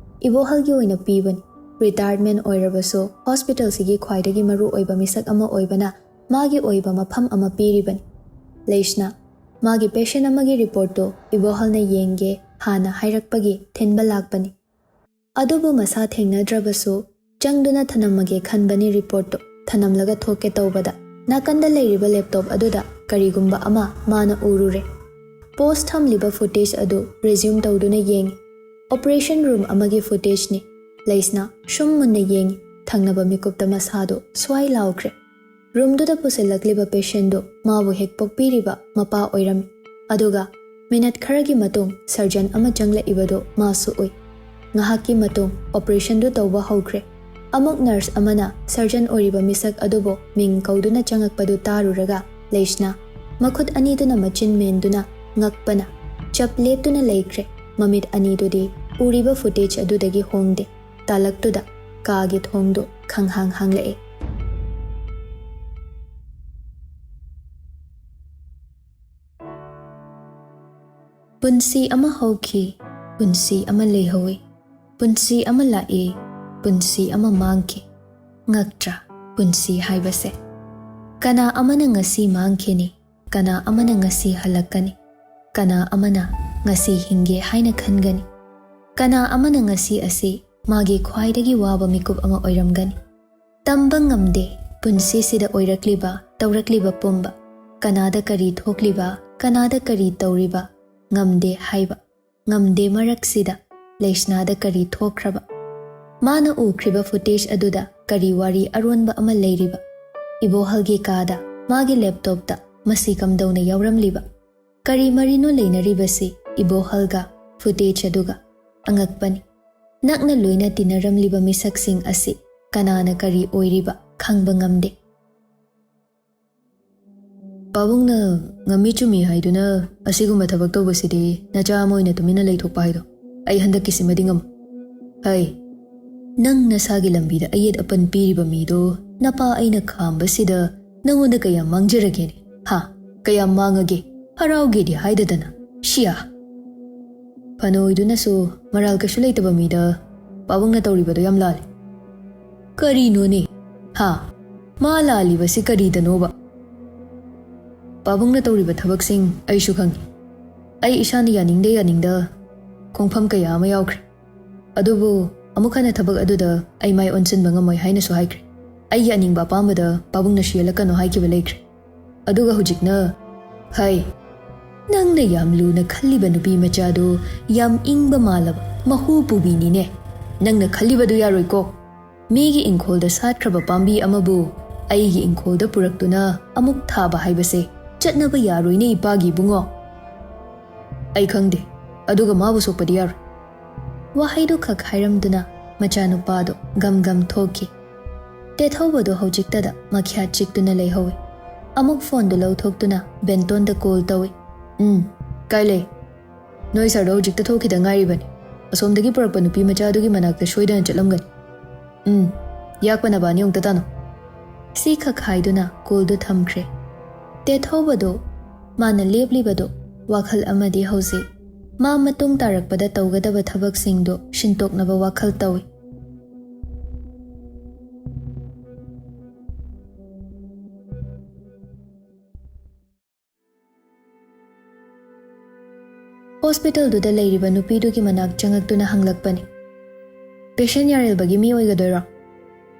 ꯏꯕꯣꯍꯜꯒꯤ ꯑꯣꯏꯅ ꯄꯤꯕꯅꯤ꯫ ꯔꯤꯇꯥꯌꯔꯃꯦꯟ ꯑꯣꯏꯔꯕꯁꯨ ꯍꯣꯁꯄꯤꯇꯥꯜꯁꯤꯒꯤ ꯈ꯭ꯋꯥꯏꯗꯒꯤ ꯃꯔꯨ ꯑꯣꯏꯕ ꯃꯤꯁꯛ ꯑꯃ ꯑꯣꯏꯕꯅ ꯃꯥꯒꯤ ꯑꯣꯏꯕ ꯃꯐꯝ ꯑꯃ ꯄꯤꯔꯤꯕꯅꯤ꯫ ꯂꯩꯁꯅꯥ, ꯃꯥꯒꯤ ꯄꯦꯁꯦꯟ ꯑꯃꯒꯤ ꯔꯤꯄꯣꯔꯠꯇꯨ ꯏꯕꯣꯍꯜꯅ ꯌꯦꯡꯒꯦ ꯍꯥꯟꯅ ꯍꯥꯏꯔꯛꯄꯒꯤ ꯊꯤꯟꯕ ꯂꯥꯛꯄꯅꯤ꯫ ꯑꯗꯨꯕꯨ ꯃꯁꯥ ꯊꯦꯡꯅꯗ꯭ꯔꯕꯁꯨ ꯆꯪꯗꯨꯅ ꯊꯅꯝꯃꯒꯦ ꯈꯟꯕꯅꯤ ꯔꯤꯄꯣꯔꯠꯇꯨ꯫ ꯊꯅꯝꯂꯒ ꯊꯣꯛꯀꯦ ꯇꯧꯕꯗ ꯅꯥꯀꯟꯗ ꯂꯩꯔꯤꯕ ꯂꯦꯞꯇꯣꯞ ꯑꯗꯨꯗ ꯀꯔꯤꯒꯨꯝꯕ ꯑꯃ ꯃꯥꯅ ꯎꯔꯨꯔꯦ꯫ ꯄꯣꯁ ꯊꯝꯂꯤꯕ ꯐꯨꯇꯦꯖ ꯑꯗꯨ ꯔꯤꯖ꯭ꯌꯨꯝ ꯇꯧꯗꯨꯅ ꯌꯦꯡꯉꯤ꯫ ꯑꯣꯄꯔꯦꯁꯟ ꯔꯨꯝ ꯑꯃꯒꯤ ꯐꯨꯇꯦꯖꯅꯤ꯫ ꯂꯩꯁꯅꯥ ꯁꯨꯝ ꯃꯨꯟꯅ ꯌꯦꯡꯉꯤ꯫ ꯊꯪꯅꯕ ꯃꯤꯀꯨꯞꯇ ꯃꯁꯥꯗꯨ ꯁ꯭ꯋꯥꯏ ꯂꯥꯎꯈ꯭ꯔꯦ꯫ ꯔꯨꯝꯗꯨꯗ ꯄꯨꯁꯤꯜꯂꯛꯂꯤꯕ ꯄꯦꯁꯦꯟꯗꯨ ꯃꯥꯕꯨ ꯍꯦꯛ ꯄꯣꯛꯄꯤꯔꯤꯕ ꯃꯄꯥ ꯑꯣꯏꯔꯝꯃꯤ꯫ ꯑꯗꯨꯒ ꯃꯤꯅꯠ ꯈꯔꯒꯤ ꯃꯇꯨꯡ ꯁꯔꯖꯟ ꯑꯃ ꯆꯪꯂꯛꯏꯕꯗꯨ ꯃꯥꯁꯨ ꯎꯏ꯫ ꯉꯥꯏꯍꯥꯛꯀꯤ ꯃꯇꯨꯡ ꯑꯣꯄꯔꯦꯁꯟꯗꯨ ꯇꯧꯕ ꯍꯧꯈ꯭ꯔꯦ꯫ ꯑꯃꯨꯛ ꯅꯔꯁ ꯑꯃꯅ ꯁꯔꯖꯟ ꯑꯣꯏꯔꯤꯕ ꯃꯤꯁꯛ ꯑꯗꯨꯕꯨ ꯃꯤꯡ ꯀꯧꯗꯨꯅ ꯆꯪꯉꯛꯄꯗꯨ ꯇꯥꯔꯨꯔꯒ ꯂꯩꯁꯅꯥ ꯃꯈꯨꯠ ꯑꯅꯤꯗꯨꯅ ꯃꯆꯤꯟ ꯃꯦꯟꯗꯨꯅ ꯉꯛꯄꯅ ꯆꯞ ꯂꯦꯞꯇꯨꯅ ꯂꯩꯈ꯭ꯔꯦ꯫ ꯃꯃꯤꯠ ꯑꯅꯤꯗꯨꯗꯤ ꯎꯔꯤꯕ ꯐꯨꯇꯦꯖ ꯑꯗꯨꯗꯒꯤ ꯍꯣꯡꯗꯦ꯫ ꯇꯥꯂꯛꯇꯨꯗ ꯀꯥꯒꯤ ꯊꯣꯡꯗꯨ ꯈꯪꯍꯥꯡ ꯍꯥꯡꯂꯛꯑꯦ꯫ ꯄꯨꯟꯁꯤ ꯑꯃ ꯍꯧꯈꯤ, ꯄꯨꯟꯁꯤ ꯑꯃ ꯂꯩꯍꯧꯏ, ꯄꯨꯟꯁꯤ ꯑꯃ ꯂꯥꯛꯏ, ꯄꯨꯟꯁꯤ ꯑꯃ ꯃꯥꯡꯈꯤ꯫ ꯉꯛꯇ꯭ꯔꯥ ꯄꯨꯟꯁꯤ ꯍꯥꯏꯕꯁꯦ? ꯀꯅꯥ ꯑꯃꯅ ꯉꯁꯤ ꯃꯥꯡꯈꯤꯅꯤ, ꯀꯅꯥ ꯑꯃꯅ ꯉꯁꯤ ꯍꯜꯂꯛꯀꯅꯤ? ꯀꯅꯥ ꯑꯃꯅ ꯉꯁꯤ ꯍꯤꯡꯒꯦ ꯍꯥꯏꯅ ꯈꯟꯒꯅꯤ? ꯀꯅꯥ ꯑꯃꯅ ꯉꯁꯤ ꯑꯁꯤ ꯃꯥꯒꯤ ꯈ꯭ꯋꯥꯏꯗꯒꯤ ꯋꯥꯕ ꯃꯤꯀꯨꯞ ꯑꯃ ꯑꯣꯏꯔꯝꯒꯅꯤ? ꯇꯝꯕ ꯉꯝꯗꯦ, ꯄꯨꯟꯁꯤꯁꯤꯗ ꯑꯣꯏꯔꯛꯂꯤꯕ, ꯇꯧꯔꯛꯂꯤꯕ ꯄꯨꯝꯕ꯫ ꯀꯅꯥꯗ ꯀꯔꯤ ꯊꯣꯛꯂꯤꯕ, ꯀꯅꯥꯗ ꯀꯔꯤ ꯇꯧꯔꯤꯕ, ꯉꯝꯗꯦ ꯍꯥꯏꯕ꯫ ꯉꯝꯗꯦ ꯃꯔꯛꯁꯤꯗ ꯂꯩꯁꯅꯥꯗ ꯀꯔꯤ ꯊꯣꯛꯈ꯭ꯔꯕ? ꯃꯥꯅ ꯎꯈ꯭ꯔꯤꯕ footage ꯑꯗꯨꯗ ꯀꯔꯤ ꯋꯥꯔꯤ ꯑꯔꯣꯟꯕ ꯑꯃ ꯂꯩꯔꯤꯕ? ꯏꯕꯣꯍꯜꯒꯤ ꯀꯥꯗ ꯃꯥꯒꯤ laptopꯇ ꯃꯁꯤ ꯀꯝꯗꯧꯅ ꯌꯥꯎꯔꯝꯂꯤꯕ? ꯀꯔꯤ ꯃꯔꯤꯅꯣ ꯂꯩꯅꯔꯤꯕꯁꯤ ꯏꯕꯣꯍꯜꯒ footage ꯑꯗꯨꯒ? ꯑꯉꯛꯄꯅꯤ꯫ ꯅꯛꯅ ꯂꯣꯏꯅ ꯇꯤꯟꯅꯔꯝꯂꯤꯕ ꯃꯤꯁꯛꯁꯤꯡ ꯑꯁꯤ ꯀꯅꯥꯅ ꯀꯔꯤ ꯑꯣꯏꯔꯤꯕ ꯈꯪꯕ ꯉꯝꯗꯦ꯫ ꯄꯥꯕꯨꯡꯅ ꯉꯝꯃꯤ ꯆꯨꯝꯃꯤ ꯍꯥꯏꯗꯨꯅ ꯑꯁꯤꯒꯨꯝꯕ ꯊꯕꯛ ꯇꯧꯕꯁꯤꯗꯤ ꯅꯆꯥ ꯑꯃ ꯑꯣꯏꯅ ꯇꯨꯃꯤꯟꯅ ꯂꯩꯊꯣꯛꯄ ꯍꯥꯏꯗꯣ ꯑꯩ ꯍꯟꯗꯛꯀꯤꯁꯤꯃꯗꯤ ꯉꯝꯃꯣꯏ꯫ ꯍꯩ, ꯅꯪ ꯅꯁꯥꯒꯤ ꯂꯝꯕꯤꯗ ꯑꯌꯦꯠ ꯑꯄꯟ ꯄꯤꯔꯤꯕ ꯃꯤꯗꯣ ꯅꯄꯥ ꯑꯩꯅ ꯈꯥꯝꯕꯁꯤꯗ ꯅꯉꯣꯟꯗ ꯀꯌꯥꯝ ꯃꯥꯡꯖꯔꯒꯦꯅꯦ? ꯍꯥ? ꯀꯌꯥꯝ ꯃꯥꯡꯉꯒꯦ? ꯍꯔꯥꯎꯒꯦꯗꯤ ꯍꯥꯏꯗꯗꯅ꯫ ꯁꯤꯌꯥ! ꯐꯅ ꯑꯣꯏꯗꯨꯅꯁꯨ ꯃꯔꯥꯜ ꯀꯩꯁꯨ ꯂꯩꯇꯕ ꯃꯤꯗ ꯄꯥꯕꯨꯡꯅ ꯇꯧꯔꯤꯕꯗꯣ ꯌꯥꯝ ꯂꯥꯜꯂꯤ꯫ ꯀꯔꯤꯅꯣꯅꯦ? ꯍꯥ? ꯃꯥ ꯂꯥꯜꯂꯤꯕꯁꯤ ꯀꯔꯤꯗꯅꯣꯕ? ꯄꯥꯕꯨꯡꯅ ꯇꯧꯔꯤꯕ ꯊꯕꯛꯁꯤꯡ ꯑꯩꯁꯨ ꯈꯪꯏ꯫ ꯑꯩ ꯏꯁꯥꯅ ꯌꯥꯅꯤꯡꯗ ꯌꯥꯅꯤꯡꯗ ꯈꯣꯡꯐꯝ ꯀꯌꯥ ꯑꯃ ꯌꯥꯎꯈ꯭ꯔꯦ꯫ ꯑꯗꯨꯕꯨ ꯑꯃꯨꯛ ꯍꯟꯅ ꯊꯕꯛ ꯑꯗꯨꯗ ꯑꯩ ꯃꯥꯏ ꯑꯣꯟꯁꯤꯟꯕ ꯉꯝꯃꯣꯏ ꯍꯥꯏꯅꯁꯨ ꯍꯥꯏꯈ꯭ꯔꯦ꯫ ꯑꯩꯒꯤ ꯑꯅꯤꯡꯕ ꯑꯄꯥꯝꯕꯗ ꯄꯥꯕꯨꯡꯅ ꯁꯨꯌꯦꯜꯂꯛꯀꯅꯨ ꯍꯥꯏꯈꯤꯕ ꯂꯩꯈ꯭ꯔꯦ꯫ ꯑꯗꯨꯒ ꯍꯧꯖꯤꯛꯅ, ꯍꯩ, ꯅꯪꯅ ꯌꯥꯝ ꯂꯨꯅ ꯈꯜꯂꯤꯕ ꯅꯨꯄꯤ ꯃꯆꯥꯗꯨ ꯌꯥꯝ ꯏꯪꯕ ꯃꯥꯜꯂꯕ ꯃꯍꯨ ꯄꯨꯕꯤꯅꯤꯅꯦ꯫ ꯅꯪꯅ ꯈꯜꯂꯤꯕꯗꯨ ꯌꯥꯔꯣꯏꯀꯣ꯫ ꯃꯤꯒꯤ ꯏꯪꯈꯣꯜꯗ ꯁꯥꯠꯈ꯭ꯔꯕ ꯄꯥꯝꯕꯤ ꯑꯃꯕꯨ ꯑꯩꯒꯤ ꯏꯪꯈꯣꯜꯗ ꯄꯨꯔꯛꯇꯨꯅ ꯑꯃꯨꯛ ꯊꯥꯕ ꯍꯥꯏꯕꯁꯦ ꯆꯠꯅꯕ ꯌꯥꯔꯣꯏꯅꯦ, ꯏꯄꯥꯒꯤ ꯏꯕꯨꯡꯉꯣ꯫ ꯑꯩ ꯈꯪꯗꯦ, ꯑꯗꯨꯒ ꯃꯥꯕꯨ ꯁꯣꯛꯄꯗꯤ ꯌꯥꯔꯣꯏ꯫ ꯋꯥꯍꯩꯗꯨ ꯈꯛ ꯍꯥꯏꯔꯝꯗꯨꯅ ꯃꯆꯥꯅꯨꯄꯥꯗꯨ ꯒꯝ ꯒꯝ ꯊꯣꯛꯈꯤ꯫ ꯇꯦꯊꯧꯕꯗꯨ ꯍꯧꯖꯤꯛꯇꯗ ꯃꯈ꯭ꯌꯥꯠ ꯆꯤꯛꯇꯨꯅ ꯂꯩꯍꯧꯏ꯫ ꯑꯃꯨꯛ ꯐꯣꯟꯗꯨ ꯂꯧꯊꯣꯛꯇꯨꯅ ꯕꯦꯟꯇꯣꯟꯗ call ꯇꯧꯏ꯫ "ꯎꯝ, ꯀꯥꯏ ꯂꯩ?" "ꯅꯣꯏ ꯁꯥꯔꯗꯣ ꯍꯧꯖꯤꯛꯇ ꯊꯣꯛꯈꯤꯗ ꯉꯥꯏꯔꯤꯕꯅꯤ꯫ ꯑꯁꯣꯝꯗꯒꯤ ꯄꯨꯔꯛꯄ ꯅꯨꯄꯤ ꯃꯆꯥꯗꯨꯒꯤ ꯃꯅꯥꯛꯇ ꯁꯣꯏꯗꯅ ꯆꯠꯂꯝꯒꯅꯤ꯫ ꯎꯝ, ꯌꯥꯛꯄ ꯅꯕꯥꯅꯤ ꯑꯃꯨꯛꯇ ꯇꯥꯅꯧ꯫" ꯁꯤꯈꯛ ꯍꯥꯏꯗꯨꯅ callꯗꯨ ꯊꯝꯈ꯭ꯔꯦ꯫ ꯇꯦꯊꯧꯕꯗꯨ ꯃꯥꯅ ꯂꯦꯞꯂꯤꯕꯗꯨ ꯋꯥꯈꯜ ꯑꯃꯗꯤ ꯍꯧꯖꯤꯛ ꯃꯥ ꯃꯇꯨꯡ ꯇꯥꯔꯛꯄꯗ ꯇꯧꯒꯗꯕ ꯊꯕꯛꯁꯤꯡꯗꯨ ꯁꯤꯟꯇꯣꯛꯅꯕ ꯋꯥꯈꯜ ꯇꯧꯏ꯫ ꯍꯣꯁꯄꯤꯇꯥꯜꯗꯨꯗ ꯂꯩꯔꯤꯕ ꯅꯨꯄꯤꯗꯨꯒꯤ ꯃꯅꯥꯛ ꯆꯪꯉꯛꯇꯨꯅ ꯍꯪꯂꯛꯄꯅꯤ, "ꯄꯦꯁꯦꯟ ꯌꯥꯔꯦꯜꯕꯒꯤ ꯃꯤ ꯑꯣꯏꯒꯗꯣꯏꯔꯣ?"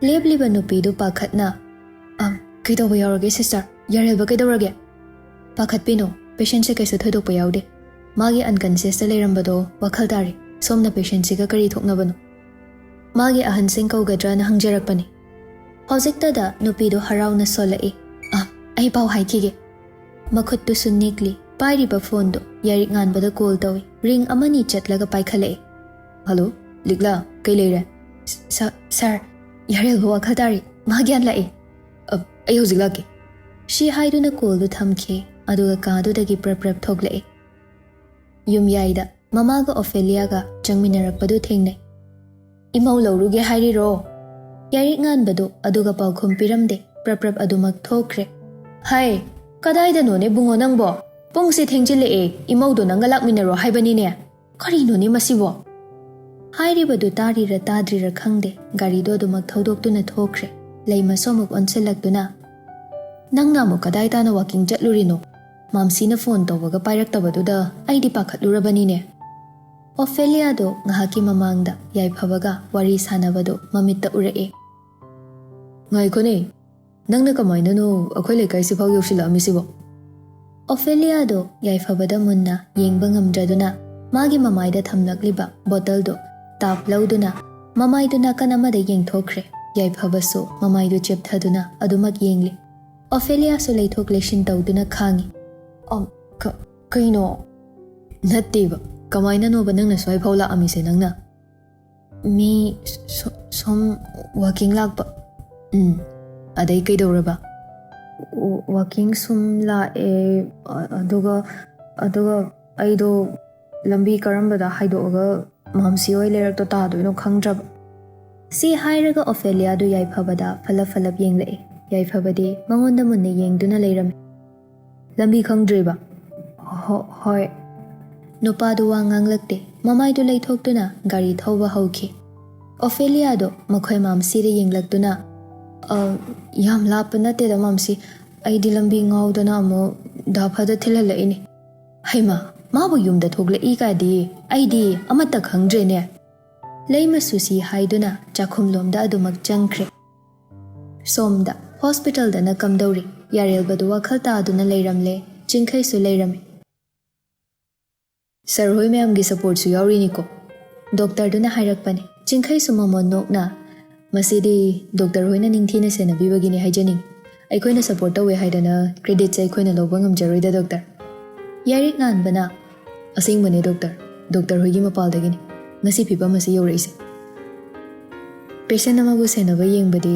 ꯂꯦꯞꯂꯤꯕ ꯅꯨꯄꯤꯗꯨ ꯄꯥꯈꯠꯅ, "ꯑꯝ, ꯀꯩꯗꯧꯕ ꯌꯥꯎꯔꯒꯦ ꯁꯤꯁꯇꯔ? ꯌꯥꯔꯦꯜꯕ ꯀꯩꯗꯧꯔꯒꯦ?" "ꯄꯥꯈꯠꯄꯤꯅꯨ, ꯄꯦꯁꯦꯟꯁꯦ ꯀꯩꯁꯨ ꯊꯣꯏꯗꯣꯛꯄ ꯌꯥꯎꯗꯦ꯫ ꯃꯥꯒꯤ ꯑꯟꯀꯟꯁꯤꯌꯁꯇ ꯂꯩꯔꯝꯕꯗꯣ ꯋꯥꯈꯜ ꯇꯥꯔꯦ꯫ ꯁꯣꯝꯅ ꯄꯦꯁꯦꯟꯁꯤꯒ ꯀꯔꯤ ꯊꯣꯛꯅꯕꯅꯣ?" ꯃꯥꯒꯤ ꯑꯍꯟꯁꯤꯡ ꯀꯧꯒꯗ꯭ꯔꯅ ꯍꯪꯖꯔꯛꯄꯅꯤ꯫ ꯍꯧꯖꯤꯛꯇꯗ ꯅꯨꯄꯤꯗꯨ ꯍꯔꯥꯎꯅ ꯁꯣꯜꯂꯛꯏ꯫ "ꯑ, ꯑꯩ ꯄꯥꯎ ꯍꯥꯏꯈꯤꯒꯦ꯫" ꯃꯈꯨꯠꯇꯨꯁꯨ ꯅꯤꯛꯂꯤ꯫ ꯄꯥꯏꯔꯤꯕ ꯐꯣꯟꯗꯨ ꯌꯥꯏꯔꯤꯛ ꯉꯥꯟꯕꯗ ꯀꯣꯜ ꯇꯧꯏ꯫ ꯔꯤꯡ ꯑꯃꯅꯤ ꯆꯠꯂꯒ ꯄꯥꯏꯈꯠꯂꯛꯏ꯫ "ꯍꯜꯂꯣ, ꯂꯤꯛꯂꯥ, ꯀꯩ ꯂꯩꯔꯦ?" "ꯁ-, ꯁ-, ꯁꯥꯔ, ꯌꯥꯔꯦꯜꯕ ꯋꯥꯈꯜ ꯇꯥꯔꯤ꯫ ꯃꯥ ꯒ꯭ꯌꯥꯟ ꯂꯥꯛꯏ꯫" "ꯑ, ꯑꯩ ꯍꯧꯖꯤꯛ ꯂꯥꯛꯀꯦ꯫" ꯁꯤ ꯍꯥꯏꯗꯨꯅ ꯀꯣꯜꯗꯨ ꯊꯝꯈꯤ꯫ ꯑꯗꯨꯒ ꯀꯥꯗꯨꯗꯒꯤ ꯄ꯭ꯔꯞ ꯄ꯭ꯔꯞ ꯊꯣꯛꯂꯛꯏ꯫ ꯌꯨꯝꯌꯥꯏꯗ ꯃꯃꯥꯒ ꯑꯣꯐꯦꯂꯤꯌꯥꯒ ꯆꯪꯃꯤꯟꯅꯔꯛꯄꯗꯨ ꯊꯦꯡꯅꯩ꯫ "ꯏꯃꯧ ꯂꯧꯔꯨꯒꯦ ꯍꯥꯏꯔꯤꯔꯣ?" ꯌꯥꯏꯔꯤꯛ ꯉꯥꯟꯕꯗꯨ ꯑꯗꯨꯒ ꯄꯥꯎꯈꯨꯝ ꯄꯤꯔꯝꯗꯦ꯫ ꯄ꯭ꯔꯞ ꯄ꯭ꯔꯞ ꯑꯗꯨꯃꯛ ꯊꯣꯛꯈ꯭ꯔꯦ꯫ "ꯍꯥꯏ, ꯀꯗꯥꯏꯗꯅꯣꯅꯦ ꯕꯨꯡꯉꯣ ꯅꯪꯕꯣ? ꯄꯨꯡꯁꯤ ꯊꯦꯡꯖꯤꯜꯂꯛꯑꯦ, ꯏꯃꯧꯗꯣ ꯅꯪꯒ ꯂꯥꯛꯃꯤꯟꯅꯔꯣ ꯍꯥꯏꯕꯅꯤꯅꯦ꯫ ꯀꯔꯤꯅꯣꯅꯦ ꯃꯁꯤꯕꯣ?" ꯍꯥꯏꯔꯤꯕꯗꯨ ꯇꯥꯔꯤꯔ ꯇꯥꯗ꯭ꯔꯤꯔ ꯈꯪꯗꯦ, ꯒꯥꯔꯤꯗꯣ ꯑꯗꯨꯃꯛ ꯊꯧꯗꯣꯛꯇꯨꯅ ꯊꯣꯛꯈ꯭ꯔꯦ꯫ ꯂꯩꯃꯁꯨ ꯑꯃꯨꯛ ꯑꯣꯟꯁꯤꯜꯂꯛꯇꯨꯅ, "ꯅꯪꯅ ꯑꯃꯨꯛ ꯀꯗꯥꯏ ꯇꯥꯅ ꯋꯥꯀꯤꯡ ꯆꯠꯂꯨꯔꯤꯅꯣ? ꯃꯥꯝꯁꯤꯅ ꯐꯣꯟ ꯇꯧꯕꯒ ꯄꯥꯏꯔꯛꯇꯕꯗꯨꯗ ꯑꯩꯗꯤ ꯄꯥꯈꯠꯂꯨꯔꯕꯅꯤꯅꯦ꯫" ꯑꯣꯐꯦꯂꯤꯌꯥꯗꯣ ꯉꯥꯏꯍꯥꯛꯀꯤ ꯃꯃꯥꯡꯗ ꯌꯥꯏꯐꯕꯒ ꯋꯥꯔꯤ ꯁꯥꯟꯅꯕꯗꯨ ꯃꯃꯤꯠꯇ ꯎꯔꯛꯑꯦ꯫ "ꯉꯥꯏꯈꯣꯅꯦ, ꯅꯪꯅ ꯀꯃꯥꯏꯅꯅꯣ ꯑꯩꯈꯣꯏ ꯂꯩꯀꯥꯏꯁꯤꯐꯥꯎ ꯌꯧꯁꯤꯜꯂꯛꯑꯝꯃꯤꯁꯤꯕꯣ?" ꯑꯣꯐꯦꯂꯤꯌꯥꯗꯣ ꯌꯥꯏꯐꯕꯗ ꯃꯨꯟꯅ ꯌꯦꯡꯕ ꯉꯝꯗ꯭ꯔꯗꯨꯅ ꯃꯥꯒꯤ ꯃꯃꯥꯏꯗ ꯊꯝꯂꯛꯂꯤꯕ ꯕꯣꯇꯜꯗꯣ ꯇꯥꯞ ꯂꯧꯗꯨꯅ ꯃꯃꯥꯏꯗꯨ ꯅꯥꯀꯟ ꯑꯃꯗ ꯌꯦꯡꯊꯣꯛꯈ꯭ꯔꯦ꯫ ꯌꯥꯏꯐꯕꯁꯨ ꯃꯃꯥꯏꯗꯨ ꯆꯦꯞꯊꯗꯨꯅ ꯑꯗꯨꯃꯛ ꯌꯦꯡꯂꯤ꯫ ꯑꯣꯐꯦꯂꯤꯌꯥꯁꯨ ꯂꯩꯊꯣꯛ ꯂꯩꯁꯤꯟ ꯇꯧꯗꯨꯅ ꯈꯥꯡꯉꯤ꯫ "ꯑꯝ, ꯀ-, ꯀꯩꯅꯣ?" "ꯅꯠꯇꯦꯕ, ꯀꯃꯥꯏꯅꯅꯣꯕ ꯅꯪꯅ ꯁ꯭ꯋꯥꯏꯐꯥꯎ ꯂꯥꯛꯑꯝꯃꯤꯁꯦ ꯅꯪꯅ?" "ꯃꯤ ꯁꯣ-, ꯁꯣꯝ ꯋꯥꯀꯤꯡ ꯂꯥꯛꯄ꯫" "ꯎꯝ, ꯑꯗꯩ ꯀꯩꯗꯧꯔꯕ?" "ꯋꯥꯀꯤꯡ ꯁꯨꯝ ꯂꯥꯛꯑꯦ, ꯑ-, ꯑꯗꯨꯒ, ꯑꯗꯨꯒ ꯑꯩꯗꯣ ꯂꯝꯕꯤ ꯀꯔꯝꯕꯗ ꯍꯥꯏꯗꯣꯛꯑꯒ ꯃꯥꯝꯁꯤ ꯍꯣꯏ ꯂꯩꯔꯛꯇꯣ ꯇꯥꯗꯣꯏꯅꯣ ꯈꯪꯗ꯭ꯔꯕ꯫" ꯁꯤ ꯍꯥꯏꯔꯒ ꯑꯣꯐꯦꯂꯤꯌꯥꯗꯨ ꯌꯥꯏꯐꯕꯗ ꯐꯂꯞ ꯐꯂꯞ ꯌꯦꯡꯂꯛꯏ꯫ ꯌꯥꯏꯐꯕꯗꯤ ꯃꯉꯣꯟꯗ ꯃꯨꯟꯅ ꯌꯦꯡꯗꯨꯅ ꯂꯩꯔꯝꯃꯤ꯫ "ꯂꯝꯕꯤ ꯈꯪꯗ꯭ꯔꯤꯕ?" "ꯍꯣ-, ꯍꯣꯏ꯫" ꯅꯨꯄꯥꯗꯨ ꯋꯥ ꯉꯥꯡꯂꯛꯇꯦ꯫ ꯃꯃꯥꯏꯗꯨ ꯂꯩꯊꯣꯛꯇꯨꯅ ꯒꯥꯔꯤ ꯊꯧꯕ ꯍꯧꯈꯤ꯫ ꯑꯣꯐꯦꯂꯤꯌꯥꯗꯣ ꯃꯈꯣꯏ ꯃꯥꯝꯁꯤꯗ ꯌꯦꯡꯂꯛꯇꯨꯅ, "ꯑ, ꯌꯥꯝ ꯂꯥꯞꯄ ꯅꯠꯇꯦꯗ ꯃꯥꯝꯁꯤ, ꯑꯩꯗꯤ ꯂꯝꯕꯤ ꯉꯥꯎꯗꯅ ꯑꯃꯨꯛ ꯗꯥ ꯐꯗ ꯊꯤꯜꯍꯜꯂꯛꯏꯅꯤ꯫" "ꯍꯩꯃꯥ, ꯃꯥꯕꯨ ꯌꯨꯝꯗ ꯊꯣꯛꯂꯛꯏ ꯀꯥꯏꯗꯤ ꯑꯩꯗꯤ ꯑꯃꯠꯇ ꯈꯪꯗ꯭ꯔꯦꯅꯦ꯫ ꯂꯩꯃ ꯁꯨꯁꯤ ꯍꯥꯏꯗꯨꯅ ꯆꯥꯛꯈꯨꯝꯂꯣꯝꯗ ꯑꯗꯨꯃꯛ ꯆꯪꯈ꯭ꯔꯦ꯫ ꯁꯣꯝꯗ ꯍꯣꯁꯄꯤꯇꯥꯜꯗꯅ ꯀꯝꯗꯧꯔꯤ? ꯌꯥꯔꯦꯜꯕꯗꯨ ꯋꯥꯈꯜ ꯇꯥꯗꯨꯅ ꯂꯩꯔꯝꯂꯦ꯫ ꯆꯤꯡꯈꯩꯁꯨ ꯂꯩꯔꯝꯃꯤ꯫ "ꯁꯥꯔ ꯍꯣꯏ ꯃꯌꯥꯝꯒꯤ ꯁꯄꯣꯔꯠꯁꯨ ꯌꯥꯎꯔꯤꯅꯤꯀꯣ?" ꯗꯣꯛꯇꯔꯗꯨꯅ ꯍꯥꯏꯔꯛꯄꯅꯤ꯫ ꯆꯤꯡꯈꯩꯁꯨ ꯃꯃꯣꯟ ꯅꯣꯛꯅ, "ꯃꯁꯤꯗꯤ ꯗꯣꯛꯇꯔ ꯍꯣꯏꯅ ꯅꯤꯡꯊꯤꯅ ꯁꯦꯟꯅꯕꯤꯕꯒꯤꯅꯤ ꯍꯥꯏꯖꯅꯤꯡꯏ꯫ ꯑꯩꯈꯣꯏꯅ ꯁꯄꯣꯔꯠ ꯇꯧꯋꯦ ꯍꯥꯏꯗꯅ ꯀ꯭ꯔꯦꯗꯤꯠꯁꯦ ꯑꯩꯈꯣꯏꯅ ꯂꯧꯕ ꯉꯝꯖꯔꯣꯏꯗ, ꯗꯣꯛꯇꯔ꯫" ꯌꯥꯏꯔꯤꯛ ꯉꯥꯟꯕꯅ, "ꯑꯁꯦꯡꯕꯅꯦ ꯗꯣꯛꯇꯔ, ꯗꯣꯛꯇꯔ ꯍꯣꯏꯒꯤ ꯃꯄꯥꯜꯗꯒꯤꯅꯤ ꯉꯁꯤ ꯐꯤꯕꯝ ꯑꯁꯤ ꯌꯧꯔꯛꯏꯁꯦ꯫ ꯄꯦꯁꯦꯟ ꯑꯃꯕꯨ ꯁꯦꯟꯅꯕ ꯌꯦꯡꯕꯗꯤ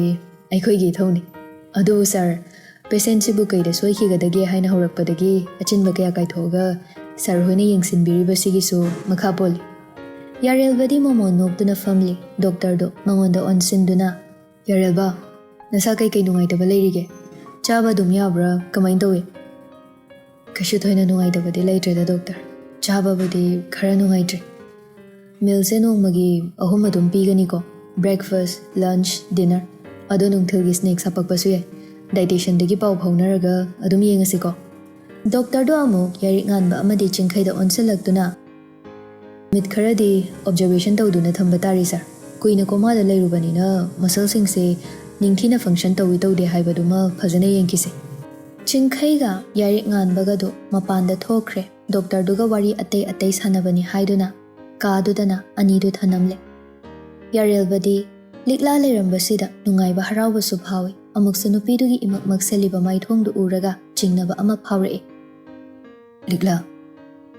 ꯑꯩꯈꯣꯏꯒꯤ ꯏꯊꯧꯅꯤ꯫ ꯑꯗꯨꯕꯨ ꯁꯥꯔ, ꯄꯦꯁꯦꯟꯁꯤꯕꯨ ꯀꯩꯗ ꯁꯣꯏꯈꯤꯒꯗꯒꯦ ꯍꯥꯏꯅ ꯍꯧꯔꯛꯄꯗꯒꯤ ꯑꯆꯤꯟꯕ ꯀꯌꯥ ꯀꯥꯏꯊꯣꯛꯑꯒ ꯁꯥꯔ ꯍꯣꯏꯅ ꯌꯦꯡꯁꯤꯟꯕꯤꯔꯤꯕꯁꯤꯒꯤꯁꯨ ꯃꯈꯥ ꯄꯣꯜꯂꯤ꯫" ꯌꯥꯔꯦꯜꯕꯗꯤ ꯃꯃꯣꯟ ꯅꯣꯛꯇꯨꯅ ꯐꯝꯂꯤ꯫ ꯗꯣꯛꯇꯔꯗꯨ ꯃꯉꯣꯟꯗ ꯑꯣꯟꯁꯤꯟꯗꯨꯅ, "ꯌꯥꯔꯦꯜꯕ, ꯅꯁꯥ ꯀꯩꯀꯩ ꯅꯨꯡꯉꯥꯏꯇꯕ ꯂꯩꯔꯤꯒꯦ? ꯆꯥꯕ ꯑꯗꯨꯝ ꯌꯥꯕ꯭ꯔꯥ? ꯀꯃꯥꯏꯅ ꯇꯧꯏ?" "ꯀꯩꯁꯨ ꯊꯣꯏꯅ ꯅꯨꯡꯉꯥꯏꯇꯕꯗꯤ ꯂꯩꯇ꯭ꯔꯦꯗ ꯗꯣꯛꯇꯔ꯫ ꯆꯥꯕꯕꯨꯗꯤ ꯈꯔ ꯅꯨꯡꯉꯥꯏꯇ꯭ꯔꯦ꯫ ꯃꯤꯜꯁꯦ ꯅꯣꯡꯃꯒꯤ ꯑꯍꯨꯝ ꯑꯗꯨꯝ ꯄꯤꯒꯅꯤꯀꯣ, ꯕ꯭ꯔꯦꯛꯐꯥꯁ, ꯂꯟꯆ, ꯗꯤꯅꯔ꯫ ꯑꯗꯣ ꯅꯨꯡꯊꯤꯜꯒꯤ ꯁ꯭ꯅꯦꯛꯁ ꯍꯥꯄꯛꯄꯁꯨ ꯌꯥꯏ꯫ ꯗꯥꯏꯇꯤꯁꯤꯌꯟꯗꯒꯤ ꯄꯥꯎ ꯐꯥꯎꯅꯔꯒ ꯑꯗꯨꯝ ꯌꯦꯡꯉꯁꯤꯀꯣ꯫" ꯗꯣꯛꯇꯔꯗꯣ ꯑꯃꯨꯛ ꯌꯥꯏꯔꯤꯛ ꯉꯥꯟꯕ ꯑꯃꯗꯤ ꯆꯤꯡꯈꯩꯗ ꯑꯣꯟꯁꯤꯜꯂꯛꯇꯨꯅ, "ꯅꯨꯃꯤꯠ ꯈꯔꯗꯤ ꯑꯣꯕꯖꯔꯕꯦꯁꯟ ꯇꯧꯗꯨꯅ ꯊꯝꯕ ꯇꯥꯔꯤ ꯁꯥꯔ꯫ ꯀꯨꯏꯅ ꯀꯣꯃꯥꯗ ꯂꯩꯔꯨꯕꯅꯤꯅ ꯃꯁꯜꯁꯤꯡꯁꯦ ꯅꯤꯡꯊꯤꯅ ꯐꯪꯁꯟ ꯇꯧꯏ ꯇꯧꯗꯦ ꯍꯥꯏꯕꯗꯨꯃ ꯐꯖꯅ ꯌꯦꯡꯈꯤꯁꯦ꯫" ꯆꯤꯡꯈꯩꯒ ꯌꯥꯏꯔꯤꯛ ꯉꯥꯟꯕꯒꯗꯨ ꯃꯄꯥꯟꯗ ꯊꯣꯛꯈ꯭ꯔꯦ꯫ ꯗꯣꯛꯇꯔꯗꯨꯒ ꯋꯥꯔꯤ ꯑꯇꯩ ꯑꯇꯩ ꯁꯥꯟꯅꯕꯅꯤ ꯍꯥꯏꯗꯨꯅ ꯀꯥꯗꯨꯗꯅ ꯑꯅꯤꯗꯨ ꯊꯅꯝꯂꯦ꯫ ꯌꯥꯔꯦꯜꯕꯗꯤ ꯂꯤꯛꯂꯥ ꯂꯩꯔꯝꯕꯁꯤꯗ ꯅꯨꯡꯉꯥꯏꯕ ꯍꯔꯥꯎꯕꯁꯨ ꯐꯥꯎꯏ꯫ ꯑꯃꯨꯛꯁꯨ ꯅꯨꯄꯤꯗꯨꯒꯤ ꯏꯃꯛ ꯃꯛꯁꯜꯂꯤꯕ ꯃꯥꯏꯊꯣꯡꯗꯨ ꯎꯔꯒ ꯆꯤꯡꯅꯕ ꯑꯃ ꯐꯥꯎꯔꯛꯏ꯫ "ꯂꯤꯛꯂꯥ,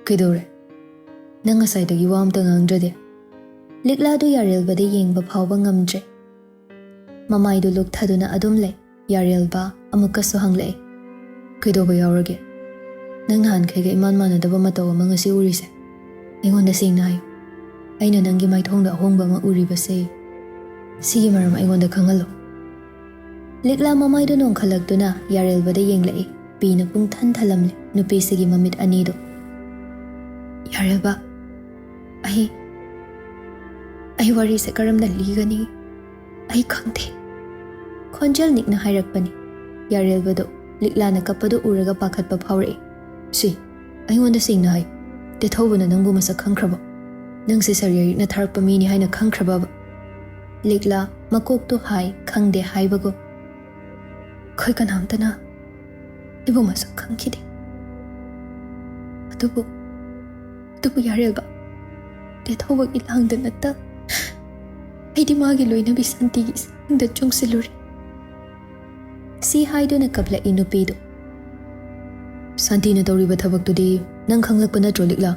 ꯀꯩꯗꯧꯔꯦ? ꯅꯪ ꯉꯁꯥꯏꯗꯒꯤ ꯋꯥ ꯑꯝꯇ ꯉꯥꯡꯗ꯭ꯔꯗꯤ?" ꯂꯤꯛꯂꯥꯗꯨ ꯌꯥꯔꯦꯜꯕꯗ ꯌꯦꯡꯕ ꯐꯥꯎꯕ ꯉꯝꯗ꯭ꯔꯦ꯫ ꯃꯃꯥꯏꯗꯨ ꯂꯨꯛꯊꯗꯨꯅ ꯑꯗꯨꯝ ꯂꯩ꯫ ꯌꯥꯔꯦꯜꯕ ꯑꯃꯨꯛꯀꯁꯨ ꯍꯪꯂꯛꯏ, "ꯀꯩꯗꯧꯕ ꯌꯥꯎꯔꯒꯦ? ꯅꯪ ꯅꯍꯥꯟꯈꯩꯒ ꯏꯃꯥꯟ ꯃꯥꯟꯅꯗꯕ ꯃꯇꯧ ꯑꯃ ꯉꯁꯤ ꯎꯔꯤꯁꯦ꯫ ꯑꯩꯉꯣꯟꯗ ꯁꯦꯡꯅ ꯍꯥꯏꯌꯨ꯫ ꯑꯩꯅ ꯅꯪꯒꯤ ꯃꯥꯏꯊꯣꯡꯗ ꯑꯍꯣꯡꯕ ꯑꯃ ꯎꯔꯤꯕꯁꯦ, ꯁꯤꯒꯤ ꯃꯔꯝ ꯑꯩꯉꯣꯟꯗ ꯈꯪꯍꯜꯂꯨ꯫" ꯂꯤꯛꯂꯥ ꯃꯃꯥꯏꯗꯨ ꯅꯣꯡꯈꯠꯂꯛꯇꯨꯅ ꯌꯥꯔꯦꯜꯕꯗ ꯌꯦꯡꯂꯛꯏ꯫ ꯄꯤꯅ ꯄꯨꯡ ꯊꯟ ꯊꯜꯂꯝꯂꯦ ꯅꯨꯄꯤꯁꯤꯒꯤ ꯃꯃꯤꯠ ꯑꯅꯤꯗꯨ꯫ "ꯌꯥꯔꯦꯜꯕ, ꯑꯩ, ꯑꯩ ꯋꯥꯔꯤꯁꯦ ꯀꯔꯝꯅ ꯂꯤꯒꯅꯤ? ꯑꯩ ꯈꯪꯗꯦ꯫" ꯈꯣꯟꯖꯦꯜ ꯅꯤꯛꯅ ꯍꯥꯏꯔꯛꯄꯅꯤ꯫ ꯌꯥꯔꯦꯜꯕꯗꯨ ꯂꯤꯛꯂꯥꯅ ꯀꯞꯄꯗꯨ ꯎꯔꯒ ꯄꯥꯈꯠꯄ ꯐꯥꯎꯔꯛꯏ꯫ "ꯁꯤ, ꯑꯩꯉꯣꯟꯗ ꯁꯦꯡꯅ ꯍꯥꯏ, ꯇꯦꯊꯧꯕꯅ ꯅꯪꯕꯨ ꯃꯁꯛ ꯈꯪꯈ꯭ꯔꯕꯣ? ꯅꯪꯁꯦ ꯁꯥꯔ ꯌꯥꯏꯔꯤꯛꯅ ꯊꯥꯔꯛꯄ ꯃꯤꯅꯤ ꯍꯥꯏꯅ ꯈꯪꯈ꯭ꯔꯕꯕ? ꯂꯤꯛꯂꯥ ꯃꯀꯣꯛꯇꯣ ꯍꯥꯏ ꯈꯪꯗꯦ ꯍꯥꯏꯕꯒꯨꯝ꯫ ꯑꯩꯈꯣꯏ ꯀꯅꯥꯝꯇꯅ ꯑꯩꯕꯨ ꯃꯁꯛ ꯈꯪꯈꯤꯗꯦ꯫ ꯑꯗꯨꯕꯨ ꯑꯗꯨꯕꯨ ꯌꯥꯔꯦꯜꯕ, ꯇꯦꯊꯧꯕꯒꯤ ꯂꯥꯡꯗ ꯅꯠꯇ, ꯑꯩꯗꯤ ꯃꯥꯒꯤ ꯂꯣꯏꯅꯕꯤ ꯁꯥꯟꯇꯤꯒꯤ ꯏꯁꯤꯡꯗ ꯆꯨꯡꯁꯤꯜꯂꯨꯔꯦ꯫ ꯁꯤ ꯍꯥꯏꯗꯨꯅ ꯀꯞꯂꯛꯏ ꯅꯨꯄꯤꯗꯨ꯫ ꯁꯥꯟꯇꯤꯅ ꯇꯧꯔꯤꯕ ꯊꯕꯛꯇꯨꯗꯤ ꯅꯪ ꯈꯪꯂꯛꯄ ꯅꯠꯇ꯭ꯔꯣ, ꯂꯤꯛꯂꯥ?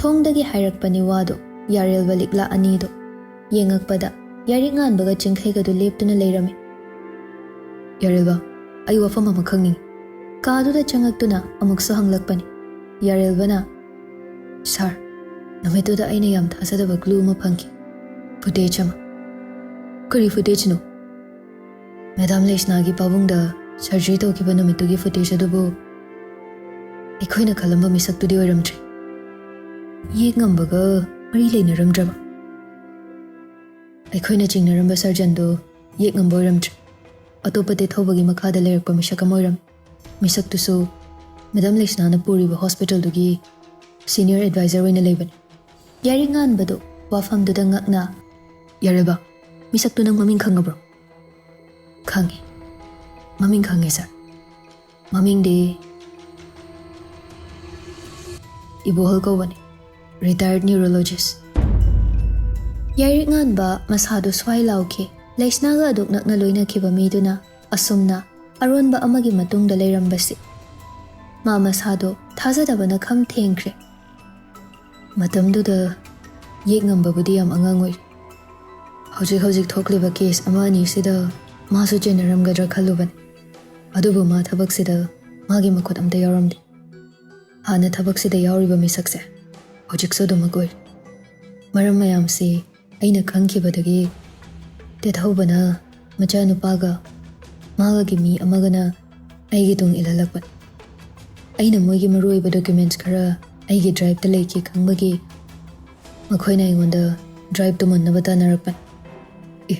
ꯊꯣꯡꯗꯒꯤ ꯍꯥꯏꯔꯛꯄꯅꯤ ꯋꯥꯗꯨ꯫ ꯌꯥꯔꯦꯜꯕ ꯂꯤꯛꯂꯥ ꯑꯅꯤꯗꯨ ꯌꯦꯡꯉꯛꯄꯗ ꯌꯥꯏꯔꯤꯛ ꯉꯥꯟꯕꯒ ꯆꯤꯡꯈꯩꯒꯗꯨ ꯂꯦꯞꯇꯨꯅ ꯂꯩꯔꯝꯃꯤ꯫ ꯌꯥꯔꯦꯜꯕ, ꯑꯩ ꯋꯥꯐꯝ ꯑꯃ ꯈꯪꯅꯤꯡꯏ꯫ ꯀꯥꯗꯨꯗ ꯆꯪꯉꯛꯇꯨꯅ ꯑꯃꯨꯛꯁꯨ ꯍꯪꯂꯛꯄꯅꯤ꯫ ꯌꯥꯔꯦꯜꯕꯅ, ꯁꯥꯔ, ꯅꯨꯃꯤꯠꯇꯨꯗ ꯑꯩꯅ ꯌꯥꯝ ꯊꯥꯖꯗꯕ clue ꯑꯃ ꯐꯪꯈꯤ꯫ Footage ꯑꯃ꯫ ꯀꯔꯤ footageꯅꯣ? ꯃꯦꯗꯥꯝ ꯂꯩꯁꯅꯥꯒꯤ ꯄꯥꯕꯨꯡꯗ surgery ꯇꯧꯈꯤꯕ ꯅꯨꯃꯤꯠꯇꯨꯒꯤ footage ꯑꯗꯨꯕꯨ ꯑꯩꯈꯣꯏꯅ ꯈꯜꯂꯝꯕ ꯃꯤꯁꯛꯇꯨꯗꯤ ꯑꯣꯏꯔꯝꯗ꯭ꯔꯦ꯫ ꯌꯦꯛ ꯉꯝꯕꯒ ꯃꯔꯤ ꯂꯩꯅꯔꯝꯗ꯭ꯔꯕ? ꯑꯩꯈꯣꯏꯅ ꯆꯤꯡꯅꯔꯝꯕ surgeonꯗꯨ ꯌꯦꯛ ꯉꯝꯕ ꯑꯣꯏꯔꯝꯗ꯭ꯔꯦ꯫ ꯑꯇꯣꯞꯄ ꯇꯦꯊꯧꯕꯒꯤ ꯃꯈꯥꯗ ꯂꯩꯔꯛꯄ ꯃꯤꯁꯛ ꯑꯃ ꯑꯣꯏꯔꯝꯃꯤ꯫ ꯃꯤꯁꯛꯇꯨꯁꯨ ꯃꯦꯗꯥꯝ ꯂꯩꯁꯅꯥꯅ ꯄꯨꯔꯤꯕ hospitalꯗꯨꯒꯤ senior advisor ꯑꯣꯏꯅ ꯂꯩꯕꯅꯤ꯫ ꯌꯥꯏꯔꯤꯛ ꯉꯥꯟꯕꯗꯨ ꯋꯥꯐꯝꯗꯨꯗ ꯉꯛꯅ, ꯌꯥꯔꯦꯜꯕ, ꯃꯤꯁꯛꯇꯨ ꯅꯪ ꯃꯃꯤꯡ ꯈꯪꯉꯕ꯭ꯔꯣ? ꯈꯪꯉꯤ꯫ ꯃꯃꯤꯡ ꯈꯪꯉꯦ, ꯁꯥꯔ꯫ ꯃꯃꯤꯡꯗꯤ ꯏꯕꯣꯍꯜ ꯀꯧꯕꯅꯤ, retired neurologist꯫ ꯌꯥꯏꯔꯤꯛ ꯉꯥꯟꯕ ꯃꯁꯥꯗꯨ ꯁ꯭ꯋꯥꯏ ꯂꯥꯎꯈꯤ꯫ ꯂꯩꯁꯅꯥꯒ ꯑꯗꯨꯛ ꯅꯛꯅ ꯂꯣꯏꯅꯈꯤꯕ ꯃꯤꯗꯨꯅ ꯑꯁꯨꯝꯅ ꯑꯔꯣꯟꯕ ꯑꯃꯒꯤ ꯃꯇꯨꯡꯗ ꯂꯩꯔꯝꯕꯁꯤ ꯃꯥ ꯃꯁꯥꯗꯣ ꯊꯥꯖꯗꯕꯅ ꯈꯝ ꯊꯦꯡꯈ꯭ꯔꯦ꯫ ꯃꯇꯝꯗꯨꯗ ꯌꯦꯛ ꯉꯝꯕꯕꯨꯗꯤ ꯌꯥꯝ ꯑꯉꯥꯡ ꯑꯣꯏꯔꯤ꯫ ꯍꯧꯖꯤꯛ ꯍꯧꯖꯤꯛ ꯊꯣꯛꯂꯤꯕ case ꯑꯃ ꯑꯅꯤꯁꯤꯗ ꯃꯥꯁꯨ ꯆꯦꯟꯅꯔꯝꯒꯗ꯭ꯔꯥ ꯈꯜꯂꯨꯕꯅꯤ꯫ ꯑꯗꯨꯕꯨ ꯃꯥ ꯊꯕꯛꯁꯤꯗ ꯃꯥꯒꯤ ꯃꯈꯨꯠ ꯑꯝꯇ ꯌꯥꯎꯔꯝꯗꯦ꯫ ꯍꯥꯟꯅ ꯊꯕꯛꯁꯤꯗ ꯌꯥꯎꯔꯤꯕ ꯃꯤꯁꯛꯁꯦ ꯍꯧꯖꯤꯛꯁꯨ ꯑꯗꯨꯃꯛ ꯑꯣꯏꯔꯤ꯫ ꯃꯔꯝ ꯃꯌꯥꯝꯁꯤ ꯑꯩꯅ ꯈꯪꯈꯤꯕꯗꯒꯤ ꯇꯦꯊꯧꯕꯅ ꯃꯆꯥꯅꯨꯄꯥꯒ ꯃꯥꯒꯒꯤ ꯃꯤ ꯑꯃꯒꯅ ꯑꯩꯒꯤ ꯇꯨꯡ ꯏꯜꯍꯜꯂꯛꯄꯅꯤ꯫ ꯑꯩꯅ ꯃꯣꯏꯒꯤ ꯃꯔꯨꯑꯣꯏꯕ documents ꯈꯔ ꯑꯩꯒꯤ driveꯇ ꯂꯩꯈꯤ ꯈꯪꯕꯒꯤ ꯃꯈꯣꯏꯅ ꯑꯩꯉꯣꯟꯗ driveꯇꯨ ꯃꯨꯟꯅꯕ ꯇꯥꯟꯅꯔꯛꯄꯅꯤ꯫ ꯑꯦ,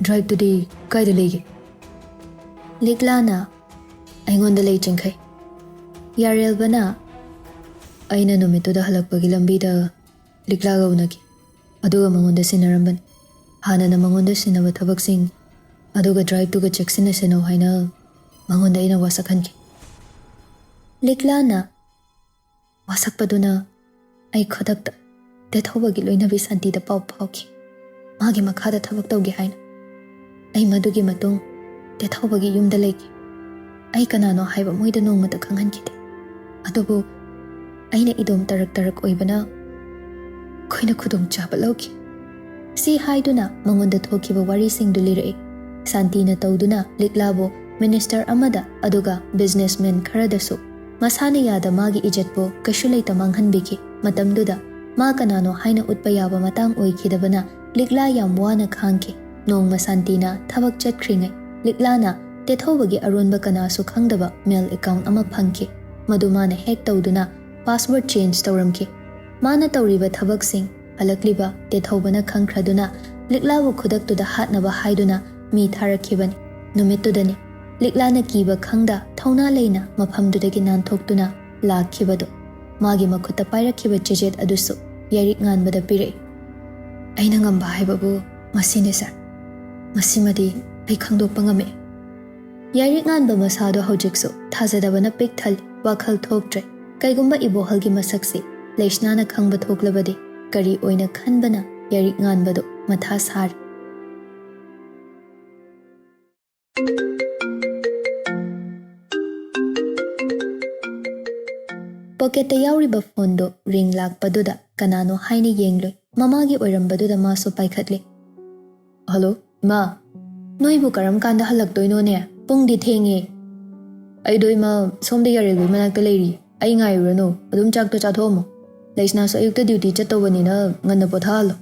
driveꯇꯨꯗꯤ ꯀꯥꯏꯗ ꯂꯩꯒꯦ? ꯂꯤꯛꯂꯥꯅ ꯑꯩꯉꯣꯟꯗ ꯂꯩ ꯆꯤꯡꯈꯩ꯫ ꯌꯥꯔꯦꯜꯕꯅ ꯑꯩꯅ ꯅꯨꯃꯤꯠꯇꯨꯗ ꯍꯜꯂꯛꯄꯒꯤ ꯂꯝꯕꯤꯗ ꯂꯤꯛꯂꯥꯒ ꯎꯅꯈꯤ꯫ ꯑꯗꯨꯒ ꯃꯉꯣꯟꯗ ꯁꯤꯟꯅꯔꯝꯕꯅꯤ꯫ ꯍꯥꯟꯅꯅ ꯃꯉꯣꯟꯗ ꯁꯤꯟꯅꯕ ꯊꯕꯛꯁꯤꯡ ꯑꯗꯨꯒ ꯗ꯭ꯔꯥꯏꯚꯇꯨꯒ ꯆꯦꯛꯁꯤꯟꯅ ꯁꯤꯟꯅꯧ ꯍꯥꯏꯅ ꯃꯉꯣꯟꯗ ꯑꯩꯅ ꯋꯥꯁꯛꯍꯟꯈꯤ꯫ ꯂꯤꯛꯂꯥꯅ ꯋꯥꯁꯛꯄꯗꯨꯅ ꯑꯩ ꯈꯨꯗꯛꯇ ꯇꯦꯊꯧꯕꯒꯤ ꯂꯣꯏꯅꯕꯤ ꯁꯥꯟꯇꯤꯗ ꯄꯥꯎ ꯐꯥꯎꯈꯤ꯫ ꯃꯥꯒꯤ ꯃꯈꯥꯗ ꯊꯕꯛ ꯇꯧꯒꯦ ꯍꯥꯏꯅ꯫ ꯑꯩ ꯃꯗꯨꯒꯤ ꯃꯇꯨꯡ ꯇꯦꯊꯧꯕꯒꯤ ꯌꯨꯝꯗ ꯂꯩꯈꯤ꯫ ꯑꯩ ꯀꯅꯥꯅꯣ ꯍꯥꯏꯕ ꯃꯣꯏꯗ ꯅꯣꯡꯃꯇ ꯈꯪꯍꯟꯈꯤꯗꯦ꯫ ꯑꯗꯨꯕꯨ ꯑꯩꯅ ꯏꯗꯣꯝ ꯇꯔꯛ ꯇꯔꯛ ꯑꯣꯏꯕꯅ ꯑꯩꯈꯣꯏꯅ ꯈꯨꯗꯣꯡꯆꯥꯕ ꯂꯧꯈꯤ꯫ ꯁꯤ ꯍꯥꯏꯗꯨꯅ ꯃꯉꯣꯟꯗ ꯊꯣꯛꯈꯤꯕ ꯋꯥꯔꯤꯁꯤꯡꯗꯨ ꯂꯤꯔꯛꯏ꯫ ꯁꯥꯟꯇꯤꯅ ꯇꯧꯗꯨꯅ ꯂꯤꯛꯂꯥꯕꯨ ꯃꯤꯅꯤꯁꯇꯔ ꯑꯃꯗ ꯑꯗꯨꯒ ꯕꯤꯖꯤꯅꯦꯁꯃꯦꯟ ꯈꯔꯗꯁꯨ ꯃꯁꯥꯅ ꯌꯥꯗ ꯃꯥꯒꯤ ꯏꯖꯠꯄꯨ ꯀꯩꯁꯨ ꯂꯩꯇ ꯃꯥꯡꯍꯟꯕꯤꯈꯤ꯫ ꯃꯇꯝꯗꯨꯗ ꯃꯥ ꯀꯅꯥꯅꯣ ꯍꯥꯏꯅ ꯎꯠꯄ ꯌꯥꯕ ꯃꯇꯥꯡ ꯑꯣꯏꯈꯤꯗꯕꯅ ꯂꯤꯛꯂꯥ ꯌꯥꯝ ꯋꯥꯅ ꯈꯥꯡꯈꯤ꯫ ꯅꯣꯡꯃ ꯁꯥꯟꯇꯤꯅ ꯊꯕꯛ ꯆꯠꯈ꯭ꯔꯤꯉꯩ ꯂꯤꯛꯂꯥꯅ ꯇꯦꯊꯧꯕꯒꯤ ꯑꯔꯣꯟꯕ ꯀꯅꯥꯁꯨ ꯈꯪꯗꯕ ꯃꯦꯜ ꯑꯦꯀꯥꯎꯟ ꯑꯃ ꯐꯪꯈꯤ꯫ ꯃꯗꯨ ꯃꯥꯅ ꯍꯦꯛ ꯇꯧꯗꯨꯅ ꯄꯥꯁꯋꯔꯗ ꯆꯦꯟꯖ ꯇꯧꯔꯝꯈꯤ꯫ ꯃꯥꯅ ꯇꯧꯔꯤꯕ ꯊꯕꯛꯁꯤꯡ ꯍꯜꯂꯛꯂꯤꯕ ꯇꯦꯊꯧꯕꯅ ꯈꯪꯈ꯭ꯔꯗꯨꯅ ꯂꯤꯛꯂꯥꯕꯨ ꯈꯨꯗꯛꯇꯨꯗ ꯍꯥꯠꯅꯕ ꯍꯥꯏꯗꯨꯅ ꯃꯤ ꯊꯥꯔꯛꯈꯤꯕꯅꯤ꯫ ꯅꯨꯃꯤꯠꯇꯨꯗꯅꯤ ꯂꯤꯛꯂꯥꯅ ꯀꯤꯕ ꯈꯪꯗ ꯊꯧꯅꯥ ꯂꯩꯅ ꯃꯐꯝꯗꯨꯗꯒꯤ ꯅꯥꯟꯊꯣꯛꯇꯨꯅ ꯂꯥꯛꯈꯤꯕꯗꯨ꯫ ꯃꯥꯒꯤ ꯃꯈꯨꯠꯇ ꯄꯥꯏꯔꯛꯈꯤꯕ ꯆꯦꯆꯦꯠ ꯑꯗꯨꯁꯨ ꯌꯥꯏꯔꯤꯛ ꯉꯥꯟꯕꯗ ꯄꯤꯔꯛꯏ꯫ ꯑꯩꯅ ꯉꯝꯕ ꯍꯥꯏꯕꯕꯨ ꯃꯁꯤꯅꯤ ꯁꯥꯔ꯫ ꯃꯁꯤꯃꯗꯤ ꯑꯩ ꯈꯪꯗꯣꯛꯄ ꯉꯝꯃꯦ꯫ ꯌꯥꯏꯔꯤꯛ ꯉꯥꯟꯕ ꯃꯁꯥꯗꯣ ꯍꯧꯖꯤꯛꯁꯨ ꯊꯥꯖꯗꯕꯅ ꯄꯤꯛ ꯊꯜꯂꯤ꯫ ꯋꯥꯈꯜ ꯊꯣꯛꯇ꯭ꯔꯦ꯫ ꯀꯩꯒꯨꯝꯕ ꯏꯕꯣꯍꯜꯒꯤ ꯃꯁꯛꯁꯤ ꯂꯩꯁꯅꯥꯅ ꯈꯪꯕ ꯊꯣꯛꯂꯕꯗꯤ ꯀꯔꯤ ꯑꯣꯏꯅ ꯈꯟꯕꯅ ꯌꯥꯏꯔꯤꯛ ꯉꯥꯟꯕꯗꯨ ꯃꯊꯥ ꯁꯥꯔꯤ꯫ ꯄꯣꯀꯦꯠꯇ ꯌꯥꯎꯔꯤꯕ ꯐꯣꯟꯗꯨ ꯔꯤꯡ ꯂꯥꯛꯄꯗꯨꯗ ꯀꯅꯥꯅꯣ ꯍꯥꯏꯅ ꯌꯦꯡꯂꯨꯏ꯫ ꯃꯃꯥꯒꯤ ꯑꯣꯏꯔꯝꯕꯗꯨꯗ ꯃꯥꯁꯨ ꯄꯥꯏꯈꯠꯂꯦ꯫ "ꯍꯜꯂꯣ, ꯏꯃꯥ꯫ ꯅꯣꯏꯕꯨ ꯀꯔꯝ ꯀꯥꯟꯗ ꯍꯜꯂꯛꯇꯣꯏꯅꯣꯅꯦ? ꯄꯨꯡꯗꯤ ꯊꯦꯡꯉꯦ꯫" "ꯑꯩꯗꯣ ꯏꯃꯥ, ꯁꯣꯝꯗ ꯌꯥꯔꯦꯜꯕꯤ ꯃꯅꯥꯛꯇ ꯂꯩꯔꯤ꯫ ꯑꯩ ꯉꯥꯏꯔꯨꯔꯅꯨ, ꯑꯗꯨꯝ ꯆꯥꯛꯇꯣ ꯆꯥꯊꯣꯛꯑꯝꯃꯣ꯫ ꯂꯩꯁꯅꯥꯁꯨ ꯑꯌꯨꯛꯇ ꯗ꯭ꯌꯨꯇꯤ ꯆꯠꯇꯧꯕꯅꯤꯅ ꯉꯟꯅ ꯄꯣꯊꯥꯍꯜꯂꯣ꯫"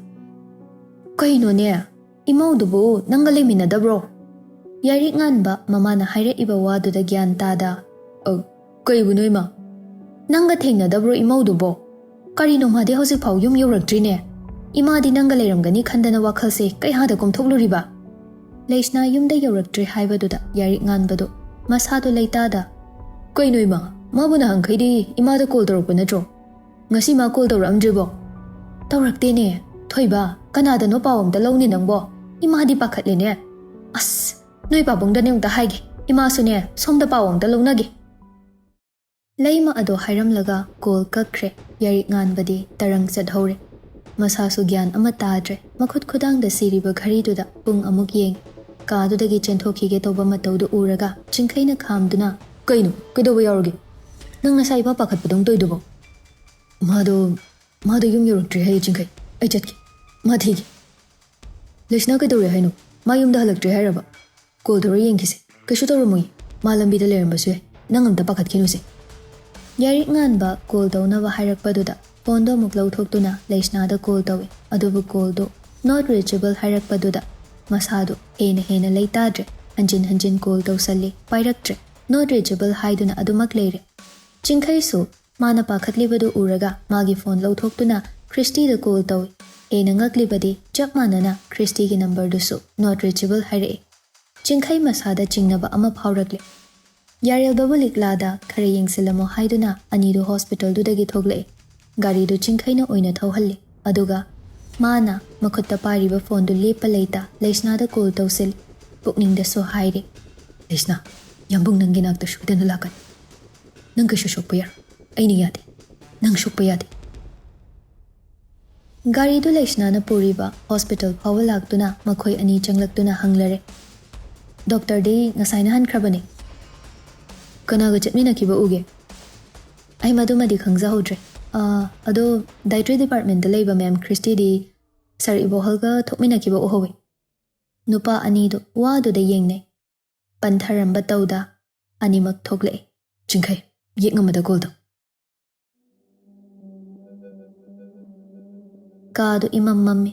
"ꯀꯩꯅꯣꯅꯦ? ꯏꯃꯧꯗꯨꯕꯨ ꯅꯪꯒ ꯂꯩꯃꯤꯟꯅꯗꯕ꯭ꯔꯣ?" ꯌꯥꯏꯔꯤꯛ ꯉꯥꯟꯕ ꯃꯃꯥꯅ ꯍꯥꯏꯔꯛꯏꯕ ꯋꯥꯗꯨꯗ ꯒ꯭ꯌꯥꯟ ꯇꯥꯗ, "ꯑ, ꯀꯩꯕꯨꯅꯣ ꯏꯃꯥ? ꯅꯪꯒ ꯊꯦꯡꯅꯗꯕ꯭ꯔꯣ ꯏꯃꯧꯗꯨꯕꯣ? ꯀꯔꯤꯅꯣ ꯃꯥꯗꯤ ꯍꯧꯖꯤꯛꯐꯥꯎ ꯌꯨꯝ ꯌꯧꯔꯛꯇ꯭ꯔꯤꯅꯦ? ꯏꯃꯥꯗꯤ ꯅꯪꯒ ꯂꯩꯔꯝꯒꯅꯤ ꯈꯟꯗꯅ ꯋꯥꯈꯜꯁꯦ ꯀꯩꯍꯥꯗ ꯀꯣꯝꯊꯣꯛꯂꯨꯔꯤꯕ?" ꯂꯩꯁꯅꯥ ꯌꯨꯝꯗ ꯌꯧꯔꯛꯇ꯭ꯔꯤ ꯍꯥꯏꯕꯗꯨꯗ ꯌꯥꯏꯔꯤꯛ ꯉꯥꯟꯕꯗꯣ ꯃꯁꯥꯗꯣ ꯂꯩꯇꯥꯗ, "ꯀꯩꯅꯣ ꯏꯃꯥ? ꯃꯥꯕꯨ ꯅꯍꯥꯟꯈꯩꯗꯤ ꯏꯃꯥꯗ ꯀꯣꯜ ꯇꯧꯔꯛꯄ ꯅꯠꯇ꯭ꯔꯣ? "ꯉꯁꯤ ꯃꯥ ꯀꯣꯜ ꯇꯧꯔꯛꯑꯝꯗ꯭ꯔꯤꯕꯣ?" "ꯇꯧꯔꯛꯇꯦꯅꯦ꯫ ꯊꯣꯏꯕ, ꯀꯅꯥꯗꯅꯣ ꯄꯥꯎ ꯑꯝꯇ ꯂꯧꯅꯤ ꯅꯪꯕꯣ? ꯏꯃꯥꯗꯤ ꯄꯥꯈꯠꯂꯦꯅꯦ꯫ ꯑꯁ, ꯅꯣꯏ ꯄꯥꯕꯨꯡꯗꯅꯦ ꯑꯃꯨꯛꯇ ꯍꯥꯏꯒꯦ꯫ ꯏꯃꯥꯁꯨꯅꯦ, ꯁꯣꯝꯗ ꯄꯥꯎ ꯑꯝꯇ ꯂꯧꯅꯒꯦ꯫" ꯂꯩꯃ ꯑꯗꯣ ꯍꯥꯏꯔꯝꯂꯒ ꯀꯣꯜ ꯀꯛꯈ꯭ꯔꯦ꯫ ꯌꯥꯏꯔꯤꯛ ꯉꯥꯟꯕꯗꯤ ꯇꯔꯪ ꯆꯠꯍꯧꯔꯦ꯫ ꯃꯁꯥꯁꯨ ꯒ꯭ꯌꯥꯟ ꯑꯃ ꯇꯥꯗ꯭ꯔꯦ꯫ ꯃꯈꯨꯠ ꯈꯨꯗꯥꯡꯗ ꯁꯤꯔꯤꯕ ꯘꯔꯤꯗꯨꯗ ꯄꯨꯡ ꯑꯃꯨꯛ ꯌꯦꯡꯉꯤ꯫ ꯀꯥꯗꯨꯗꯒꯤ ꯆꯦꯟꯊꯣꯛꯈꯤꯒꯦ ꯇꯧꯕ ꯃꯇꯧꯗꯨ ꯎꯔꯒ ꯆꯤꯡꯈꯩꯅ ꯈꯥꯝꯗꯨꯅ, "ꯀꯩꯅꯣ? ꯀꯩꯗꯧꯕ ꯌꯥꯎꯔꯒꯦ? ꯅꯪ ꯅꯁꯥ ꯏꯄꯥ ꯄꯥꯈꯠꯄꯗꯧ ꯇꯧꯏꯗꯨꯕꯣ?" "ꯃꯥꯗꯣ, ꯃꯥꯗꯣ ꯌꯨꯝ ꯌꯧꯔꯛꯇ꯭ꯔꯤ ꯍꯥꯏꯌꯦ ꯆꯤꯡꯈꯩ꯫ ꯑꯩ ꯆꯠꯀꯦ꯫ ꯃꯥ ꯊꯤꯒꯦ꯫" "ꯂꯩꯁꯅꯥ ꯀꯩꯗꯧꯔꯦ ꯍꯥꯏꯅꯣ? ꯃꯥ ꯌꯨꯝꯗ ꯍꯜꯂꯛꯇ꯭ꯔꯤ ꯍꯥꯏꯔꯕ? ꯀꯣꯜ ꯇꯧꯔ ꯌꯦꯡꯈꯤꯁꯦ꯫ ꯀꯩꯁꯨ ꯇꯧꯔꯝꯃꯣꯏ꯫ ꯃꯥ ꯂꯝꯕꯤꯗ ꯂꯩꯔꯝꯕꯁꯨ ꯌꯥꯏ꯫ ꯅꯪ ꯑꯝꯇ ꯄꯥꯈꯠꯈꯤꯅꯨꯁꯦ꯫" ꯌꯥꯏꯔꯤꯛ ꯉꯥꯟꯕ ꯀꯣꯜ ꯇꯧꯅꯕ ꯍꯥꯏꯔꯛꯄꯗꯨꯗ ꯐꯣꯟꯗꯣ ꯑꯃꯨꯛ ꯂꯧꯊꯣꯛꯇꯨꯅ ꯂꯩꯁꯅꯥꯗ ꯀꯣꯜ ꯇꯧꯏ꯫ ꯑꯗꯨꯕꯨ ꯀꯣꯜꯗꯣ not reachable ꯍꯥꯏꯔꯛꯄꯗꯨꯗ ꯃꯁꯥꯗꯣ ꯍꯦꯟꯅ ꯍꯦꯟꯅ ꯂꯩꯇꯥꯗ꯭ꯔꯦ꯫ ꯍꯟꯖꯤꯟ ꯍꯟꯖꯤꯟ ꯀꯣꯜ ꯇꯧꯁꯜꯂꯤ, ꯄꯥꯏꯔꯛꯇ꯭ꯔꯦ꯫ Not reachable ꯍꯥꯏꯗꯨꯅ ꯑꯗꯨꯃꯛ ꯂꯩꯔꯦ꯫ ꯆꯤꯡꯈꯩꯁꯨ ꯃꯥꯅ ꯄꯥꯈꯠꯂꯤꯕꯗꯨ ꯎꯔꯒ ꯃꯥꯒꯤ ꯐꯣꯟ ꯂꯧꯊꯣꯛꯇꯨꯅ ꯈ꯭ꯔꯤꯁꯇꯤꯗ ꯀꯣꯜ ꯇꯧꯏ꯫ ꯍꯦꯟꯅ ꯉꯛꯂꯤꯕꯗꯤ ꯆꯞ ꯃꯥꯟꯅꯅ ꯈ꯭ꯔꯤꯁꯇꯤꯒꯤ ꯅꯝꯕꯔꯗꯨꯁꯨ not reachable ꯍꯥꯏꯔꯛꯏ꯫ ꯆꯤꯡꯈꯩ ꯃꯁꯥꯗ ꯆꯤꯡꯅꯕ ꯑꯃ ꯐꯥꯎꯔꯛꯂꯦ꯫ ꯌꯥꯔꯦꯜꯕꯕꯨ ꯂꯤꯛꯂꯥꯗ ꯈꯔ ꯌꯦꯡꯁꯤꯜꯂꯝꯃꯣ ꯍꯥꯏꯗꯨꯅ ꯑꯅꯤꯗꯨ ꯍꯣꯁꯄꯤꯇꯥꯜꯗꯨꯗꯒꯤ ꯊꯣꯛꯂꯛꯏ꯫ ꯒꯥꯔꯤꯗꯨ ꯆꯤꯡꯈꯩꯅ ꯑꯣꯏꯅ ꯊꯧꯍꯜꯂꯤ꯫ ꯑꯗꯨꯒ ꯃꯥꯅ ꯃꯈꯨꯠꯇ ꯄꯥꯏꯔꯤꯕ ꯐꯣꯟꯗꯨ ꯂꯦꯞꯄ ꯂꯩꯇ ꯂꯩꯁꯅꯥꯗ ꯀꯣꯜ ꯇꯧꯁꯤꯜꯂꯤ꯫ ꯄꯨꯛꯅꯤꯡꯗꯁꯨ ꯍꯥꯏꯔꯤ, "ꯂꯩꯁꯅꯥ, ꯌꯥꯝꯕꯨꯡ ꯅꯪꯒꯤ ꯅꯥꯛꯇ ꯁꯣꯏꯗꯅ ꯂꯥꯛꯀꯅꯤ꯫ ꯅꯪ ꯀꯩꯁꯨ ꯁꯣꯛꯄ ꯌꯥꯔꯣꯏ꯫ ꯑꯩꯅ ꯌꯥꯗꯦ꯫ ꯅꯪ ꯁꯣꯛꯄ ꯌꯥꯗꯦ꯫" ꯒꯥꯔꯤꯗꯨ ꯂꯩꯁꯅꯥꯅ ꯄꯨꯔꯤꯕ ꯍꯣꯁꯄꯤꯇꯥꯜ ꯐꯥꯎꯕ ꯂꯥꯛꯇꯨꯅ ꯃꯈꯣꯏ ꯑꯅꯤ ꯆꯪꯂꯛꯇꯨꯅ ꯍꯪꯂꯔꯦ, "ꯗꯣꯛꯇꯔꯗꯤ ꯉꯁꯥꯏꯅ ꯍꯟꯈ꯭ꯔꯕꯅꯤ꯫" "ꯀꯅꯥꯒ ꯆꯠꯃꯤꯟꯅꯈꯤꯕ ꯎꯒꯦ?" "ꯑꯩ ꯃꯗꯨꯃꯗꯤ ꯈꯪꯖꯍꯧꯗ꯭ꯔꯦ꯫ ꯑꯥ, ꯑꯗꯣ dietary departmentꯇ ꯂꯩꯕ ꯃꯦꯝ ꯈ꯭ꯔꯤꯁꯇꯤꯗꯤ ꯁꯥꯔ ꯏꯕꯣꯍꯜꯒ ꯊꯣꯛꯃꯤꯟꯅꯈꯤꯕ ꯎꯍꯧꯋꯤ꯫" ꯅꯨꯄꯥ ꯑꯅꯤꯗꯨ ꯋꯥꯗꯨꯗ ꯌꯦꯡꯅꯩ꯫ ꯄꯟꯊꯔꯝꯕ ꯇꯧꯗ ꯑꯅꯤꯃꯛ ꯊꯣꯛꯂꯛꯏ꯫ "ꯆꯤꯡꯈꯩ, ꯌꯦꯛꯉꯝꯃꯗ ꯀꯣꯜ ꯇꯧ꯫" ꯀꯥꯗꯨ ꯏꯃꯝ ꯃꯝꯃꯤ꯫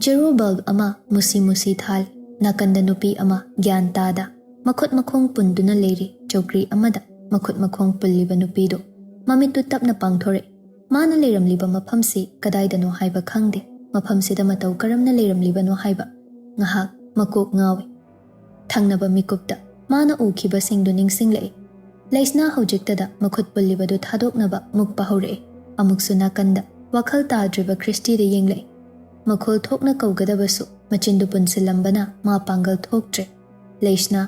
ꯖꯦꯔꯣ ꯕꯜꯕ ꯑꯃ ꯃꯨꯁꯤ ꯃꯨꯁꯤ ꯊꯥꯜꯂꯤ꯫ ꯅꯥꯀꯟꯗ ꯅꯨꯄꯤ ꯑꯃ ꯒ꯭ꯌꯥꯟ ꯇꯥꯗ ꯃꯈꯨꯠ ꯃꯈꯣꯡ ꯄꯨꯟꯗꯨꯅ ꯂꯩꯔꯤ꯫ ꯆꯧꯀ꯭ꯔꯤ ꯑꯃꯗ ꯃꯈꯨꯠ ꯃꯈꯣꯡ ꯄꯨꯜꯂꯤꯕ ꯅꯨꯄꯤꯗꯨ ꯃꯃꯤꯠꯇꯨ ꯇꯞꯅ ꯄꯥꯡꯊꯣꯔꯛꯏ꯫ ꯃꯥꯅ ꯂꯩꯔꯝꯂꯤꯕ ꯃꯐꯝꯁꯤ ꯀꯗꯥꯏꯗꯅꯣ ꯍꯥꯏꯕ ꯈꯪꯗꯦ꯫ ꯃꯐꯝꯁꯤꯗ ꯃꯇꯧ ꯀꯔꯝꯅ ꯂꯩꯔꯝꯂꯤꯕꯅꯣ ꯍꯥꯏꯕ ꯉꯥꯏꯍꯥꯛ ꯃꯀꯣꯛ ꯉꯥꯎꯏ꯫ ꯊꯪꯅꯕ ꯃꯤꯀꯨꯞꯇ ꯃꯥꯅ ꯎꯈꯤꯕꯁꯤꯡꯗꯨ ꯅꯤꯡꯁꯤꯡꯂꯛꯏ꯫ ꯂꯩꯁꯅꯥ ꯍꯧꯖꯤꯛꯇꯗ ꯃꯈꯨꯠ ꯄꯨꯜꯂꯤꯕꯗꯨ ꯊꯥꯗꯣꯛꯅꯕ ꯃꯨꯛꯄ ꯍꯧꯔꯛꯏ꯫ ꯑꯃꯨꯛꯁꯨ ꯅꯥꯀꯟꯗ ꯋꯥꯈꯜ ꯇꯥꯗ꯭ꯔꯤꯕ ꯈ꯭ꯔꯤꯁꯇꯤꯗ ꯌꯦꯡꯂꯛꯏ꯫ ꯃꯈꯣꯜ ꯊꯣꯛꯅ ꯀꯧꯒꯗꯕꯁꯨ ꯃꯆꯤꯟꯗꯨ ꯄꯨꯟꯁꯤꯜꯂꯝꯕꯅ ꯃꯥ ꯄꯥꯡꯒꯜ ꯊꯣꯛꯇ꯭ꯔꯦ꯫ ꯂꯩꯁꯅꯥ,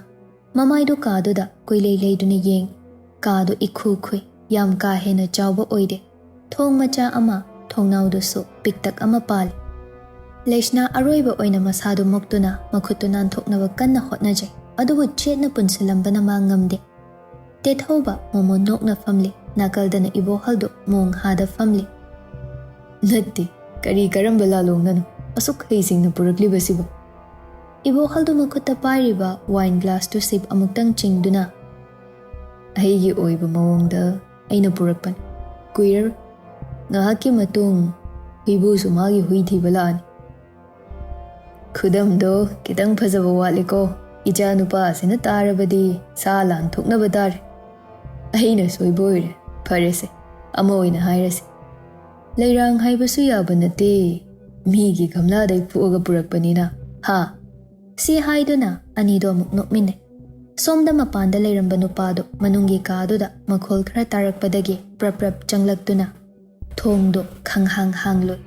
ꯃꯃꯥꯏꯗꯨ ꯀꯥꯗꯨꯗ ꯀꯨꯏꯂꯩ ꯂꯩꯗꯨꯅ ꯌꯦꯡꯏ꯫ ꯀꯥꯗꯨ ꯏꯈꯨ ꯈꯨꯏ, ꯌꯥꯝ ꯀꯥ ꯍꯦꯟꯅ ꯆꯥꯎꯕ ꯑꯣꯏꯗꯦ꯫ ꯊꯣꯡ ꯃꯆꯥ ꯑꯃ, ꯊꯣꯡꯅꯥꯎꯗꯨꯁꯨ ꯄꯤꯛꯇꯛ ꯑꯃ ꯄꯥꯜꯂꯤ꯫ ꯂꯩꯁꯅꯥ ꯑꯔꯣꯏꯕ ꯑꯣꯏꯅ ꯃꯁꯥꯗꯨ ꯃꯨꯛꯇꯨꯅ ꯃꯈꯨꯠꯇꯨ ꯅꯥꯟꯊꯣꯛꯅꯕ ꯀꯟꯅ ꯍꯣꯠꯅꯖꯩ, ꯑꯗꯨꯕꯨ ꯆꯦꯠꯅ ꯄꯨꯟꯁꯤꯜꯂꯝꯕꯅ ꯃꯥ ꯉꯝꯗꯦ꯫ ꯇꯦꯊꯧꯕ ꯃꯣꯃꯣꯟ ꯅꯣꯛꯅ ꯐꯝꯂꯤ, ꯅꯥꯀꯜꯗꯅ ꯏꯕꯣꯍꯜꯗꯨ ꯃꯣꯡ ꯍꯥꯗ ꯐꯝꯂꯤ꯫ "ꯅꯠꯇꯦ, ꯀꯔꯤ ꯀꯔꯝꯕ ꯂꯥꯂꯣꯡꯅꯅꯣ ꯑꯁꯨꯛ ꯍꯩꯁꯤꯡꯅ ꯄꯨꯔꯛꯂꯤꯕꯁꯤꯕꯨ?" ꯏꯕꯣꯍꯜꯗꯨ ꯃꯈꯨꯠꯇ ꯄꯥꯏꯔꯤꯕ ꯋꯥꯏꯟ ꯒ꯭ꯂꯥꯁꯇꯨ ꯁꯤꯞ ꯑꯃꯨꯛꯇꯪ ꯆꯤꯡꯗꯨꯅ, "ꯑꯩꯒꯤ ꯑꯣꯏꯕ ꯃꯑꯣꯡꯗ ꯑꯩꯅ ꯄꯨꯔꯛꯄꯅꯤ꯫ ꯀꯨꯏꯔꯔꯣꯏ, ꯉꯥꯏꯍꯥꯛꯀꯤ ꯃꯇꯨꯡ ꯍꯨꯏꯕꯨꯁꯨ ꯃꯥꯒꯤ ꯍꯨꯏ ꯊꯤꯕ ꯂꯥꯛꯑꯅꯤ꯫ ꯈꯨꯗꯝꯗꯣ ꯈꯤꯇꯪ ꯐꯖꯕ ꯋꯥꯠꯂꯤꯀꯣ꯫ ꯏꯆꯥ ꯅꯨꯄꯥ ꯑꯁꯤꯅ ꯇꯥꯔꯕꯗꯤ ꯁꯥ ꯂꯥꯟ ꯊꯣꯛꯅꯕ ꯇꯥꯔꯦ꯫ ꯑꯩꯅ ꯁꯣꯏꯕ ꯑꯣꯏꯔꯦ꯫ ꯐꯔꯦꯁꯦ, ꯑꯃ ꯑꯣꯏꯅ ꯍꯥꯏꯔꯁꯤ꯫ ꯂꯩꯔꯥꯡ ꯍꯥꯏꯕꯁꯨ ꯌꯥꯕ ꯅꯠꯇꯦ꯫ ꯃꯤꯒꯤ ꯒꯝꯂꯥꯗꯩ ꯐꯨꯛꯑꯒ ꯄꯨꯔꯛꯄꯅꯤꯅ, ꯍꯥ?" ꯁꯤ ꯍꯥꯏꯗꯨꯅ ꯑꯅꯤꯗꯣ ꯑꯃꯨꯛ ꯅꯣꯛꯃꯤꯟꯅꯩ꯫ ꯁꯣꯝꯗ ꯃꯄꯥꯟꯗ ꯂꯩꯔꯝꯕ ꯅꯨꯄꯥꯗꯣ ꯃꯅꯨꯡꯒꯤ ꯀꯥꯗꯨꯗ ꯃꯈꯣꯜ ꯈꯔ ꯇꯥꯔꯛꯄꯗꯒꯤ ꯄ꯭ꯔꯞ ꯄ꯭ꯔꯞ ꯆꯪꯂꯛꯇꯨꯅ ꯊꯣꯡꯗꯣ ꯈꯪꯍꯥꯡ ꯍꯥꯡꯂꯣꯏ꯫